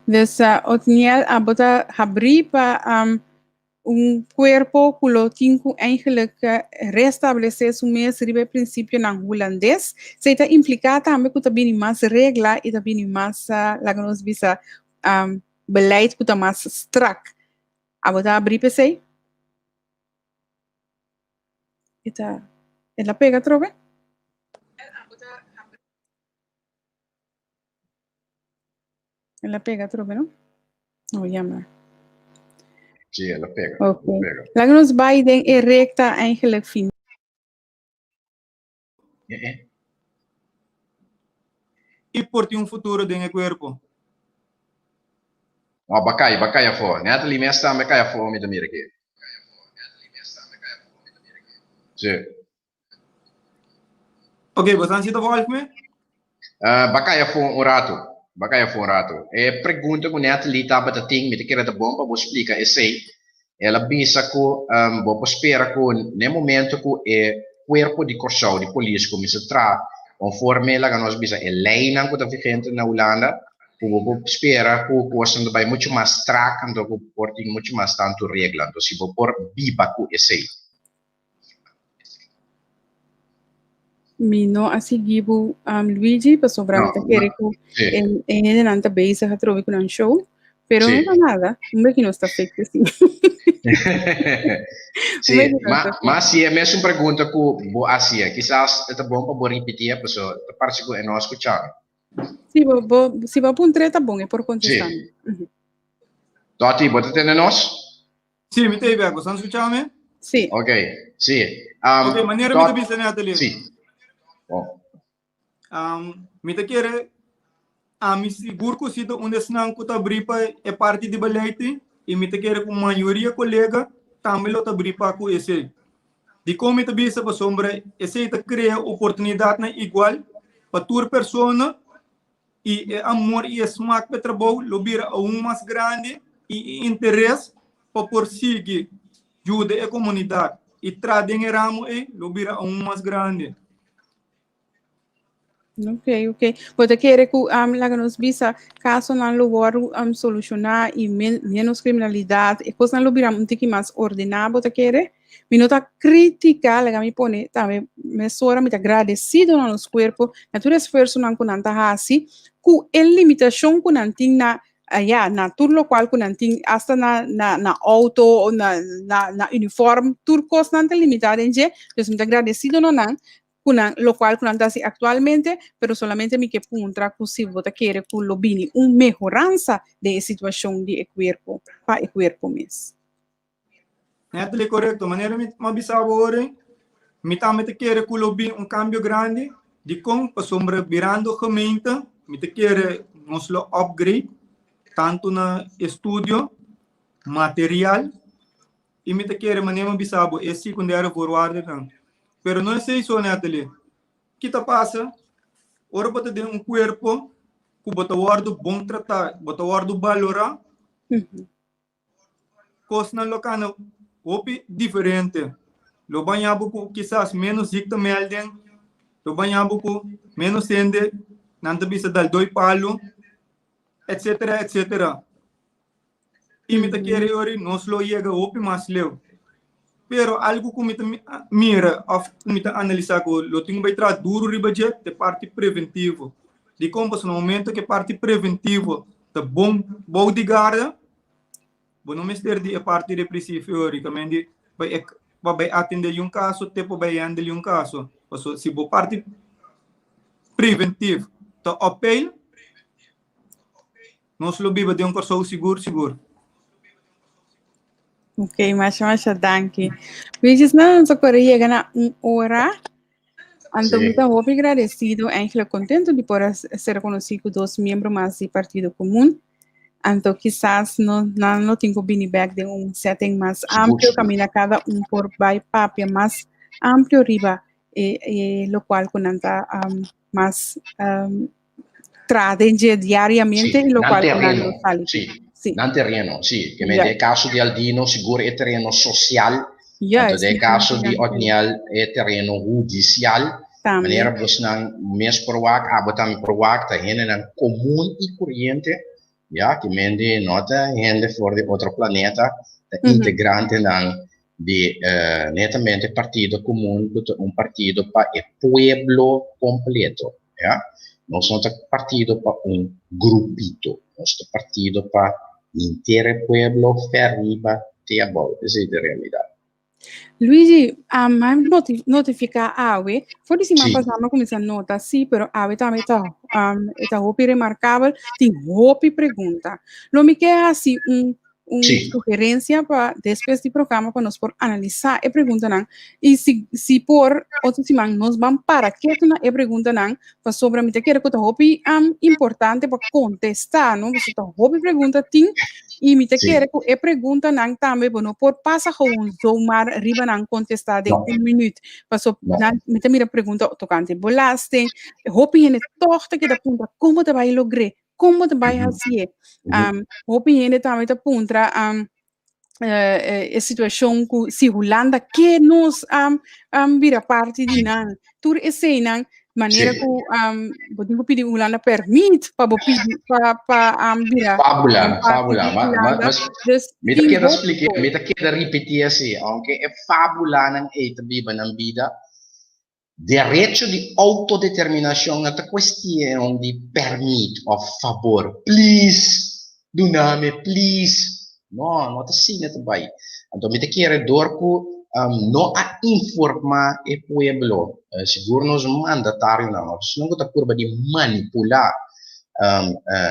Dus uh, Otniel, abo ta habrí pa um, un kuerpo ku lo tin ku eigenlijk restablesé su mes riba e prinsipionan hulandes. Esei ta impliká tambe ku ta bini mas regla i ta bini mas, uh, laga nos bisa, um, beleid ku ta mas strak. Abo ta abrí p'esei? E ta, el a pega atrobe? El a pega atrobe, no? Oh, jammer. Sí, el a pega. Ok. Laga nos bai den e recta eigenlijk fin. I por tin un futuro den e kuerpo. No, ba kai, ba kai afó. Natalie mes tambe kai afó, mi ta mira aki. Sí. Ok, bo san si ta volg mi? Ba kaya afó un ratu. Ba kaya afó un ratu. E pregunta ku Natalie tabata tin, mi ta kere ta bon pa bo splika esei. El a bisa ku bo por spera ku n'e momento ku e kuerpo di Kòrsou, di polis, kuminsá traha konforme laga nos bisa e leinan ku ta vigente na Hulanda, ku bo por spera ku kosnan ta bai muchu mas strak anto ku por tin muchu mas tantu regla. Anto si bo por biba ku esei. Mi no a sigui bo, Luigi, pasobra mi ta kere ku e hendenan ta bezig atrobe ku nan show, pero no ta nada, un beki nos ta fix asin. Sí, ma, ma si e mesun pregunta ku bo hasia, kisas e ta bon pa bo ripitié, paso ta parse ku e no a skucha mi. Sí, bo, bo, si bo a puntr'é ta bon, e por kontestá mi. Sí. Dòti, bo ta tende nos? Sí, mi ta bek. Boso a skucha mi? Sí. Ok, sí. Ok, manera mi ta bisa Natalie. Sí. Bon. Mi ta kere, ami sigur ku si ta un di esnan ku ta abrí pa e parti di beleid i mi ta kere ku mayoria kolega tambe lo ta abrí pa ku esei. Dikon mi ta bisa? Pasobra esei ta krea oportunidatnan igual pa tur persona i e amor i e smak pa e trabou lo bira aun mas grandi i e interes pa por sigui yuda e komunidat i traha den e ramo ei lo bira aun mas grandi. Ok, ok. Bo ta kere ku laga nos bisa kasonan lo wòrdu solushoná i ménos kriminalidat, e kosnan lo bira un tiki mas ordená, bo ta kere? Mi no ta critica, laga mi pone tambe mesora mi ta gradecido na nos cuerpo, na tur esfuerzonan cu nan ta haci, cu e limitacion cu nan tin na, ya, na tur locual cu nan tin, hasta na, na, na auto o na, na, na uniform, tur cos nan ta limita den dje, dus mi ta gradecido na nan, cu nan, locual cu nan ta haci actualmente, pero solamente mi ke puntra cu si bo ta kere cu lo bini un mehoransa den e situacion di e cuerpo, pa e cuerpo mes. Natalie, Korekto. Manera mi a bisa bo ora, mi tambe ta kere ku lo bin un kambio grandi. Dikon? Pasobra birando gemeente, mi ta kere nos lo upgrade tantu na estudio, material i mi ta kere manera mi a bisa bo e secundaire voorwaardennan. Pero no esei so, Natalie. Ki ta pasa ora bo ta den un kuerpo ku bo ta wòrdu bon tratá, bo ta wòrdu balorá? Kosnan lo kana hopi diferente. Lo baña bo ku kisas ménos ziektemelding, lo baña bo ku ménos hende nan ta bisa dal doi palu, etcetera, etcetera. I mi ta kere yori nos lo yega hopi mas leu. Pero algu ku mi ta mira òf ku mi ta analisá ku lo tin ku bai traha duru riba dje ta e parti preventivo. Dikon? Pasobra na momento ku e parti preventivo ta bon bou di garda, bo no mester di e parti represivo teoricamente pa e pa bai atende un caso te pa bai handle un caso. Paso si bo parti preventiv ta op peil, nos lo biba den un Kòrsou sigur sigur. Ok, masha masha danki. Luis, na nos a kore yega na un ora. Anto mi ta hopi gradecido, eigenlijk contento di por a ser conocí cu dos miembro mas di Partido Comun. Anto kisas no, nan lo tin cu bini bek den un setting mas amplio, caminda cada un por bai papia mas amplio riba e, e locual cu nan ta um, mas um, traha den dje diariamente Sí, y nan locual cu nan terreno, lo sali. sí, Sí. nan terreno, sí. Que men Ja. de caso di Aldino, sigur e terreno social, Ja, anto es de un caso di gigante. Otniel e terreno hudicial, Tambe. manera bosnan mes por wak, abo tambe por wak, ta hendenan comun y curiente, ya, que men di no ta hende for di otro planeta, ta integrantenan di netamente Partido Comun cu ta un partido pa e pueblo completo, ya. Nos no ta partido pa un grupito, nos ta partido pa henter e pueblo fer riba te abou, esey ta e realidad. Luigi, um, a noti notifica awe, for di siman Sí. pasá mi a kuminsá nota, sí, pero awe tambe ta, um, e ta hopi remarkabel, tin hopi pregunta. Lo mi ke hasi un. un sugerencia pa despues di programa pa nos por analisa e preguntanan y si si por otro siman nos ban para ketu na e preguntanan pasobra mi ta kere ku ta hopi um, importante pa kontestá, no? Pasobra ta hopi pregunta tin y mi ta kere ku e preguntanan tambe bo no por pasa gewoon zomaar riba nan kontestá den No. un minuut. Pasobra No. nan, mi ta mira pregunta tokante belasting, hopi hende tòg ta keda puntra kon bo ta bai logr'é, kon bo ta bai hasié. Um, hopi hende tambe ta puntra um, e situashon ku si Hulanda ke nos um, um, bira parti di nan. Tur eseinan, manera ku um, bo tin ku pidi Hulanda permit pa bo pidi pa pa um, bira Fábula, um, parti fábula. di Ma, ma, Hulanda. mas, Dus mi ta tin keda hopi splike, kos. mi ta keda ripití así, aunke e fábulanan ei ta biba nan bida, Derecho di autodeterminacion no ta cuestion di permit of fabor, please duna mi, please. No, no ta asina ta bay. Anto mi ta kere door cu no a informa e pueblo, sigur nos mandatarionan of esnan cu ta purba di manipula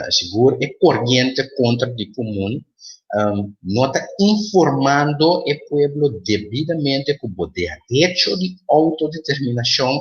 sigur e coriente contra di comun, no ta informando e pueblo debidamente ku bo derecho di outodeterminashon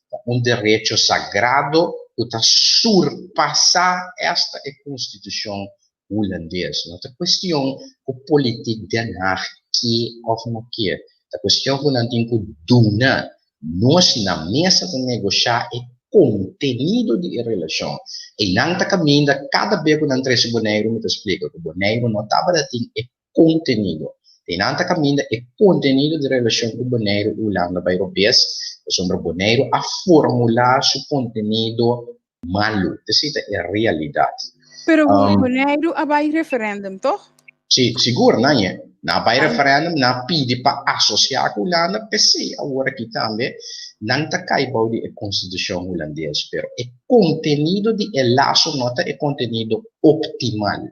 ta un derecho sagrado ku ta surpasá esta e konstitushon hulandes. No ta kuestion ku politik Den Haag ke òf no ke, ta kuestion ku nan tin ku duna Nos na mesa ta negoshá e kontenido di e relashon. Einan ta kaminda kada be ku nan trese Boneiru mi ta splika ku Boneiru no tabata tin e kontenido. Einan ta kaminda e kontenido di relashon ku Boneiru i Hulanda bai robes pasobra Boneiru a formulá su kontenido malu. Esei ta e realidat. Pero Boneiru a bai referendum, toch? Si, sigur, Nanje. Nan a bai referendum, nan a pidi pa asosiá ku Hulanda, p'esei awor aki tambe nan ta kai bou di e konstitushon hulandes. Pero e kontenido di e laso no ta e kontenido optimal.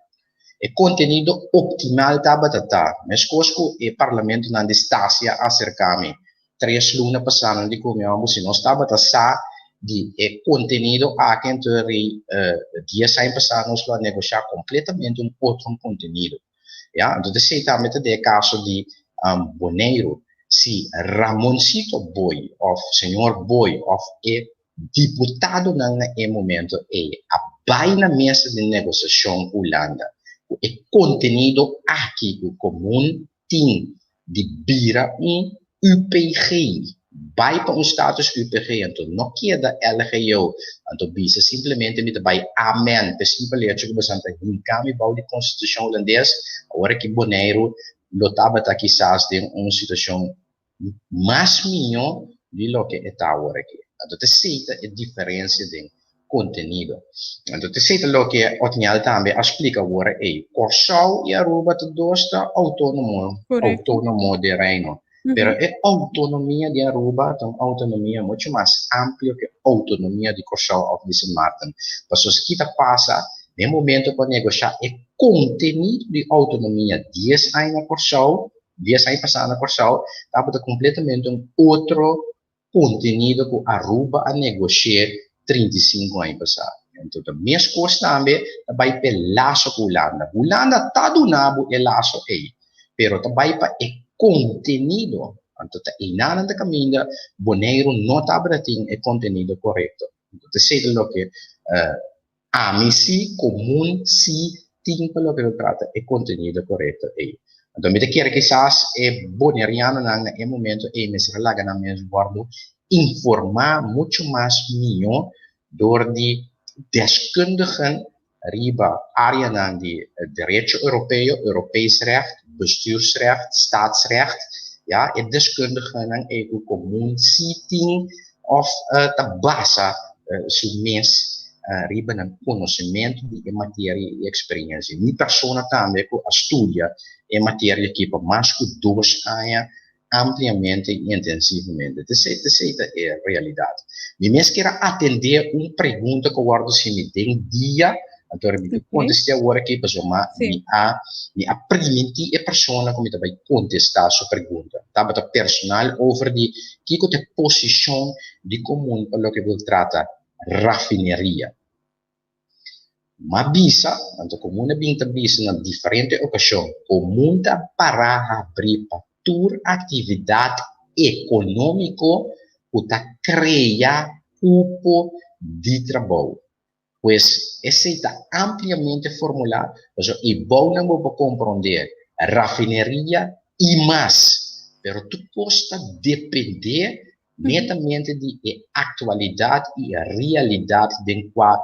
E kontenido optimal tabata ta, meskos ku e parlamentonan di Stasia a aserká mi tres luna pasá nan di ku mi homber si nos tabata sa di e kontenido aki anto rei dies aña pasá nos lo a negoshá kompletamente un otro kontenido. Ya, anto esei tambe ta den e kaso di Boneiru. Si Ramoncito Booi òf señor Booi òf e diputadonan na e momento ei a bai na mesa di negosiashon ku Hulanda ku e kontenido aki ku komun tin di bira un UPG, bai pa un status UPG, anto no keda LGO, anto bisa simplemente mi ta bai amen p'e simpel hecho ku boso ta hinka mi bou di konstitushon hulandes, awor aki Boneiru lo tabata kisas den un situashon mas mihó di loke e ta awor aki. Anto ta esei ta e diferensia den kontenido. Anto ta esei ta loke Otniel tambe a splika awor ei. Kòrsou i Aruba ta dos ta outónomo, outónomo den Reino. Pero e outonomia di Aruba ta un outonomia mucho mas amplio ke outonomia di Kòrsou òf di Sint Maarten. Pasobra ki ta pasa den momento ku a negoshá e kontenido di outonomia dies aña na Kòrsou, dies aña pasá na Kòrsou, tabata kompletamente un otro kontenido ku Aruba a negosh'é 35 aña pasá. Enton ta meskos tambe ta bai p'e laso ku Hulanda. Hulanda ta duna bo e laso ei, pero ta bai pa e kontenido. Anto ta einanan ta kaminda Boneiru no tabata tin e kontenido korekto. Enton ta esei ta loke Ami si, komun si tin pa loke ta trata e kontenido korekto ei. Anto mi ta kere kisas e bonerianonan na e momento ei mester a laga nan mes wòrdu informá muchu mas mihó dor di deskundigen riba áreanan di derecho europeo, Europees recht, bestuursrecht, staatsrecht, ya, e deskundigennan ei ku komun si tin òf ta basa su mes riba nan konosementu di e materia i eksperensia. Mi persona tambe ku a studia e materia aki pa mas ku dos aña ampliamente i intensivamente. Ta esei, ta esei ta e realidat. Mi mes kier a atendé un pregunta ku a wòrdu hasi den dia Anto mi ta kontest'é awor aki pasobra mi a mi a primintí e persona ku mi ta bai kontestá su pregunta. Tabata personal over di kiko ta e posishon di komun pa loke ku ta trata rafineria. M'a bisa, anto komun a bin ta bisa na diferente okashon, komun ta pará habrí pa tur aktividat ekonómiko ku ta krea kupo di trabou. Pues esei ta ampliamente formulá, pasobra e bounan bo por komprondé rafineria i mas, pero tur kos ta dependé netamente di e aktualidat i e realidat den kua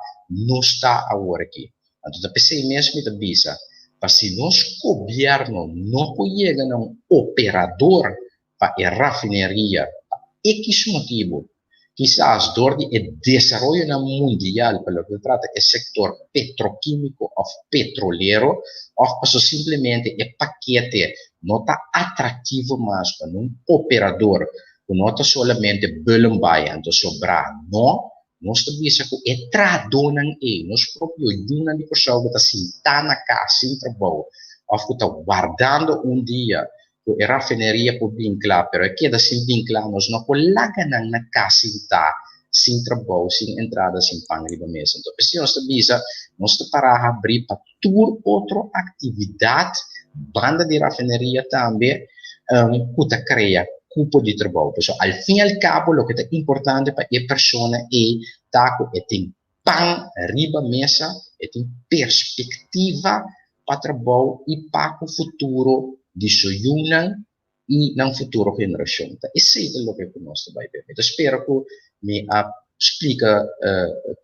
nos ta awor aki. Anto ta p'esei mes mi ta bisa, pa si nos gobièrnu no por yega na un operador pa e rafineria pa ekis motibu, kisas dor di e desaroyonan mundial pa loke ta trata e sektor petrokímiko òf petrolero òf paso simplemente e pakete no ta atraktivo mas pa nun operador ku no ta solamente Bullenbaai anto sobrá no, nos ta bisa ku e trahadónan ei, nos propio yunan di Kòrsou ku ta sintá na kas sin trabou òf ku ta wardando un dia ku e rafineria por bin kla pero e keda sin bin kla, nos no por laga nan na kas sintá sin trabou, sin entrada, sin pan riba mesa. Anto p'esei nos ta bisa nos ta pará habrí pa tur otro aktividat banda di rafineria tambe ku ta krea kupo di trabou. Pasobra al fin i al kabo loke ta importante pa e persona ei ta ku e tin pan riba mesa, e tin perspektiva pa trabou i pa ku futuro di su yunan i nan futuro generashon. Ta esei ta loke ku nos ta bai ber. Mi ta spera ku mi a splika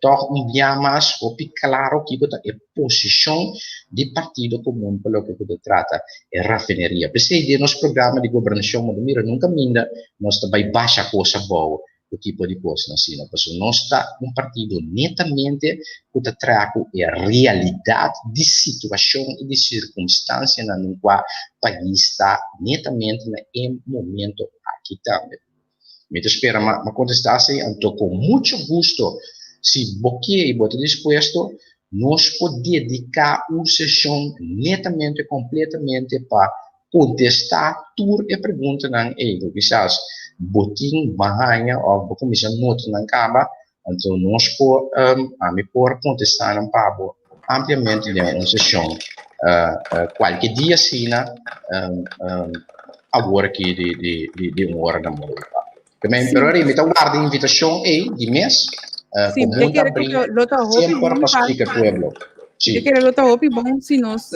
tòg un bia mas hopi klaro kiko ta e posishon di Partido Komun pa loke ku ta trata e rafineria. P'esei den nos programa di gobernashon bo ta mira nunka minda nos ta bai basha kos abou ku tipo di kosnan asina, pasobra nos ta un partido netamente ku ta traha ku e realidat di situashon i di sirkunstansianan den kua pais ta netamente na e momento aki tambe. Mi ta spera m'a kontestá asei, anto ku mucho gusto si bo ke i bo ta dispuesto nos por dediká un seshon netamente kompletamente pa Kontestá tur e preguntanan ei ku kisas bo tin bahaña òf bo kuminsá nota nan kaba, anto nos por, ami por kontestá nan pa bo ampliamente den un seshon kualke dia asina awor aki di un ora na morgen. Pero Ri, mi ta warda e invitashon ei di mes ku mun ta brin semper pa splika e pueblo. Mi ta kere lo ta hopi bon si nos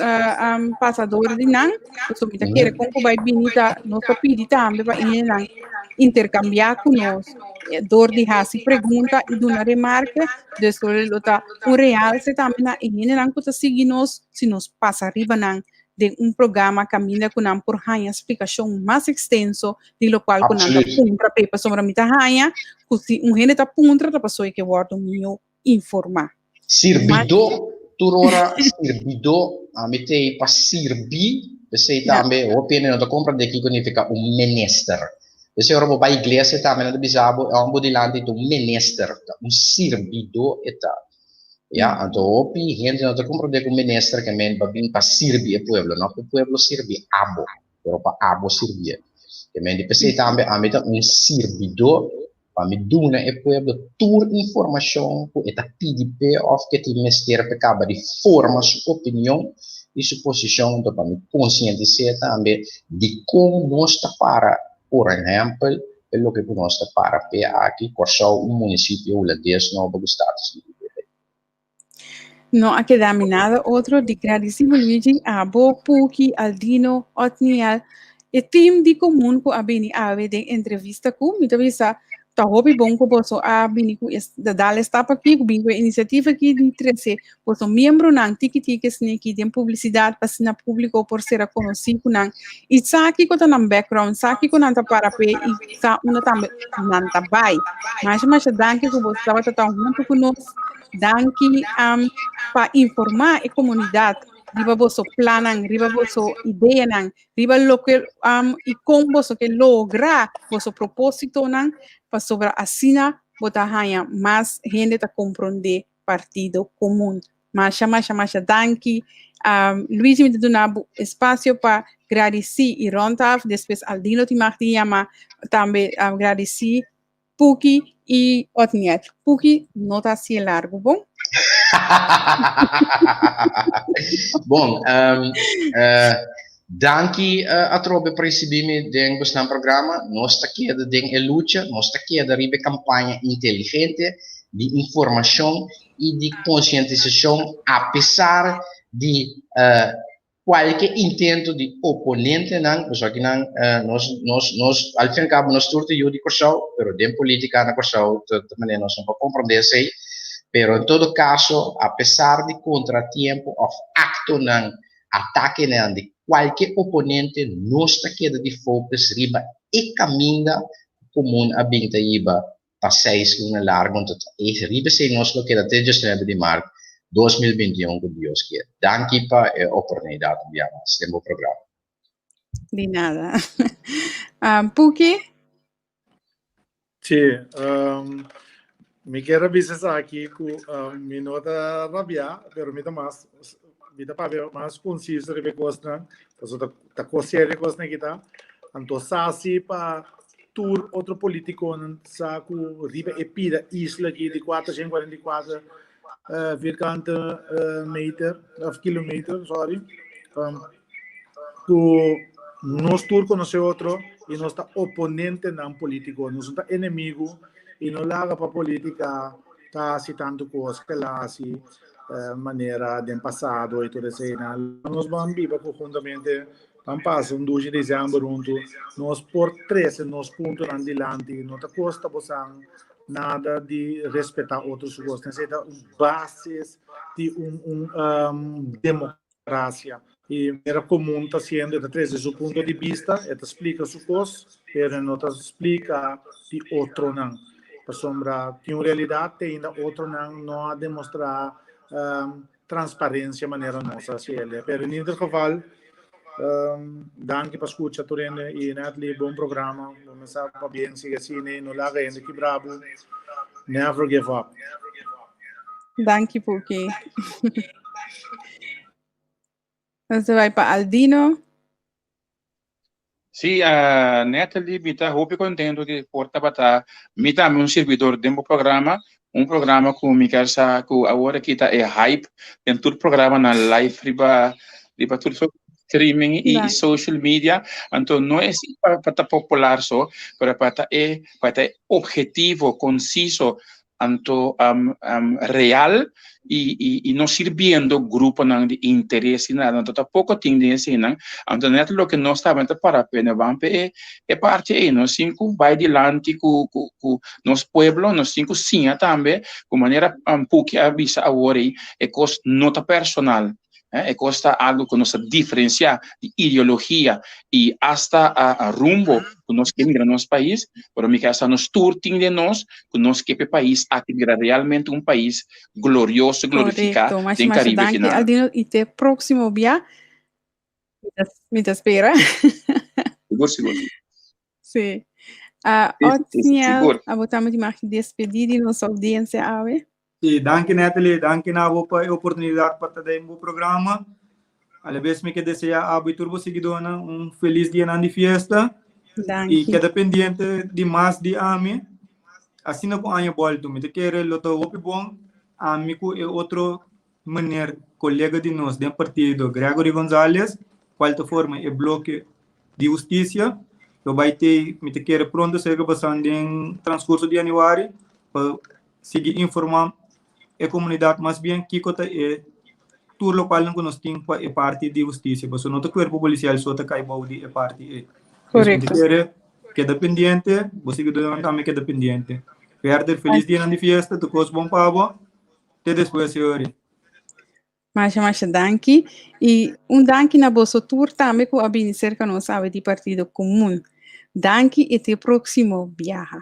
pasa dor di nan, pasobra mi ta kere kon ku bai bini ta nos ta pidi tambe pa hendenan interkambiá ku nos dor di hasi pregunta i duna remarke, dus lo ta un realse tambe na e hendenan ku ta sigui nos si nos pasa riba nan den un programa kaminda ku nan por haña splikashon mas ekstenso di lokual ku nan ta puntra p'e. Pasobra mi ta haña ku si un hende ta puntra ta pasobra e ke wòrdu mihó informá. Sirbidó, tur ora sirbidó, ami t'ei pa sirbi, p'esei tambe hopi hende no ta komprendé kiko nifiká un minister. P'esei ora bo bai iglesia tambe nan ta bisa bo e hòmber dilanti ta un minister, ta un sirbidó e ta. Ya, anto hopi hende no ta comprende cu minister ke men pa bin pa sirbi e pueblo, no pa e pueblo sirbi abo, pero pa abo sirbié. Ke men di pesey tambe ami ta un sirbidor pa mi duna e pueblo tur informacion cu e ta pidi p'e of ke tin mester p'e caba di forma su opinion y su posicion, anto pa mi concientis'é tambe dicon nos ta para, por ehempel, E loke ku nos ta para p'e aki, Kòrsou un munisipio hulandes nobo ku status di IBB. No a keda mi nada otro di gradisí Luigi, abo, Puki, Aldino, Otniel, e team di Komun ku a bini awe den entrevista ku mi ta bisa ta hopi bon ku boso a bini ku e dal e stap aki, ku bini ku e inisiativa aki di trese Boso miembronan tiki tiki sniki den publisidat pa asina públiko por sera konosí ku nan i sa kiko ta nan background, sa kiko nan ta para p'e i sa unda tambe nan ta bai. Masha masha danki ku boso tabata ta huntu ku nos. Danki um, pa informá e komunidat riba boso plannan, riba boso ideanan, riba loke um, i kon boso ke logra boso propósitonan, pasobra asina bo ta haña mas hende ta komprondé Partido Komun. Masha, masha, masha danki. Um, Luigi, mi ta duna bo espacio pa gradisí i rond af. Despues Aldino tin mag di yama tambe um, gradisí Puki i Otniel. Puki no ta hasié largu, bon? Bon, um, uh, danki uh, atrobe pa recibí mi den bosnan programa. Nos ta keda den e lucha, nos ta keda riba e campaña inteligente di informacion y di concientisacion a pesar di uh, Kualke intento di oponentenan, pasobra aki nan nos nos nos al fin al kabo nos tur ta yu di Kòrsou, pero den polítika na Kòrsou ta ta manera nos no por komprondé esei, pero en todo kaso apesar di kontratiempo òf aktonan, atakenan di kualke oponente nos ta keda di focus riba e kaminda ku komun a bin ta hiba pa seis luna largo anto ta e riba esei nos lo keda te diesnuebe di mart 2021 ku Dios kier. Danki pa e oportunidat un bia mas den bo programa. Di nada. Um, Puki? Sí, um, mi kier a bisa esaki ku um, mi no ta rabia, pero mi ta mas mi ta papia mas conciso riba e kosnan, pasobra ta, ta kos serio e kosnan kita. Anto sa si pa Tur otro politiconan sa cu riba e pida isla aki di 444 vierkante meter of kilometer, sorry, cu nos tur conoce otro y nos ta oponentenan politico, nos no ta enemigo y no laga pa politica ta haci tanto cos que la haci manera den pasado y tur eseinan. Nos ban biba conjuntamente. Ban pasa un dushi december huntu. Nos por trece nos puntonan dilanti. No ta costa bosan nada di respeta otro su cos. Esey ta un basis di un, un um, democracia. Y manera comun ta haciendo, e ta trece su punto di bista, e ta splica su cos, pero e no ta splica di otronan. Pasobra tin un realidad te ainda otronan no a demostra um, transparencia manera nos a haci el. Pero in ieder geval, um, danki pa scucha tur hende y Natalie, bon programa. Bo mesa pa bien, sigue asina y no laga hende kibra bo. Never give up. Danki, Puki. Nos ta bai pa Aldino. Sí, uh, Natalie, mi ta hopi contento di por tabata mi tambe un servidor den bo programa, un programa ku mi kier sa ku awor aki ta e hype den tur programa na live riba riba tur streaming i Right. social media. Anto no es pa, pa ta popular so, pero pa ta e pa ta e objetivo, conciso, anto real y y no sirbiendo gruponan di interes y nada, anto tampoco tin den eseinan, anto net loke nos tambe ta para p'e ban p'e e parti ei, nos tin cu bay dilanti cu cu cu nos pueblo, nos tin cu siña tambe cu manera Puki a bisa awor ei, e cos no ta personal. E kos ta algu ku nos ta diferensiá di ideologia i asta a rumbo ku nos ke mira nos pais, pero mi ke sa nos tur tin den nos ku nos ke pa e pais aki bira realmente un pais glorioso, glorifiká Korekto, masha den masha Karibe danki kinan. Aldino i te próksimo bia. Mi ta spera. Sigur sigur. Sí. Uh, Sí, sí, sí, Otniel, sigur. abo tambe tin mag despedí di nos audiencia awe. Sí, danki Natalie, danki na abo pa e oportunidat pa ta den bo programa. A la bes mi ke desea abo i tur bo siguidónan un felis dianan di fiesta i Danki. keda pendiente di mas di ami. Asina ku aña bòltu mi ta kere lo ta hopi bon ami ku e otro meneer kolega di nos den partido Gregory Gonzalez kual ta forma e bloke di hustisia lo bai tei mi ta kere pronto serka basan den transkurso di januari pa sigui informa e komunidat mas bien kiko ta e tur lokualnan ku nos tin pa e parti di hustisia pasobra no ta kuerpo polisial so ta kai bou di e parti ei. Dus mi ta Korekto. kere keda pendiente, bo siguidornan tambe keda pendiente. Verder felis dianan di fiesta, tur kos bon pa bo. Te despues Yori. Masha masha danki y un danki na boso tur tambe cu a bini cerca nos awe di Partido Comun. Danki y te proximo biaha.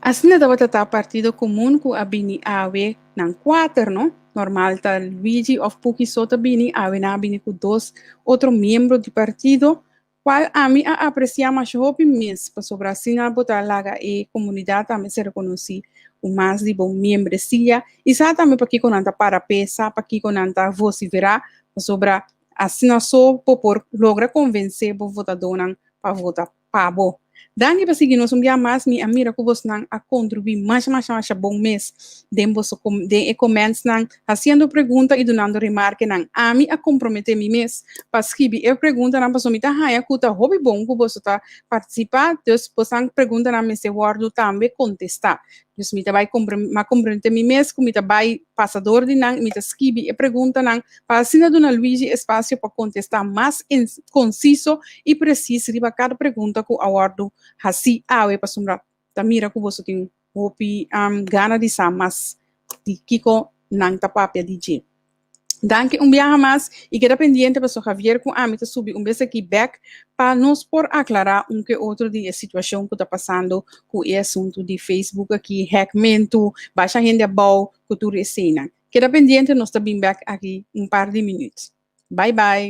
Asina tabata ta Partido Comun cu a bini awe nan cuater no, normal ta Luigi of Puki so ta bini, awe nan a bini cu dos otro miembro di partido cual ami a aprecia masha hopi mes pasobra asina bo ta laga e comunidad tambe ser reconoci cu mas di bo miembresia y sa tambe pakico nan ta para pe, sa pakico nan ta vocifera pasobra asina so bo por logra convence bo votadonan pa vota. pa bo. Danki pa sigui nos un bia mas. Mi a mira ku bosnan a kontribuí masha masha masha bon mes den boso den e commentsnan, hasiendo pregunta i dunando remarkenan. Ami a komprometé mi mes pa skibi e preguntanan pasobra mi ta haña ku ta hopi bon ku boso ta partisipá, dus bosan preguntanan mester wòrdu tambe kontestá. Dus mi ta bai m'a komprometé mi mes ku mi ta bai pasa dor di nan i mi ta skibi e preguntanan pa asina duna Luigi espasio pa kontestá mas konsiso i presis riba kada pregunta ku a wòrdu hasí awe pasobra ta mira ku boso tin hopi gana di sa mas di kiko nan ta papia di dje. Danki un biaha mas y keda pendiente paso Javier cu ami ta subi un bes aki bek pa nos por aclara un ke otro di e situacion cu ta pasando cu e asunto di Facebook aki, hackmento, basha hende abao cu tur eseynan. Keda pendiente nos ta bin bek aki un par di minuut. Bye bye.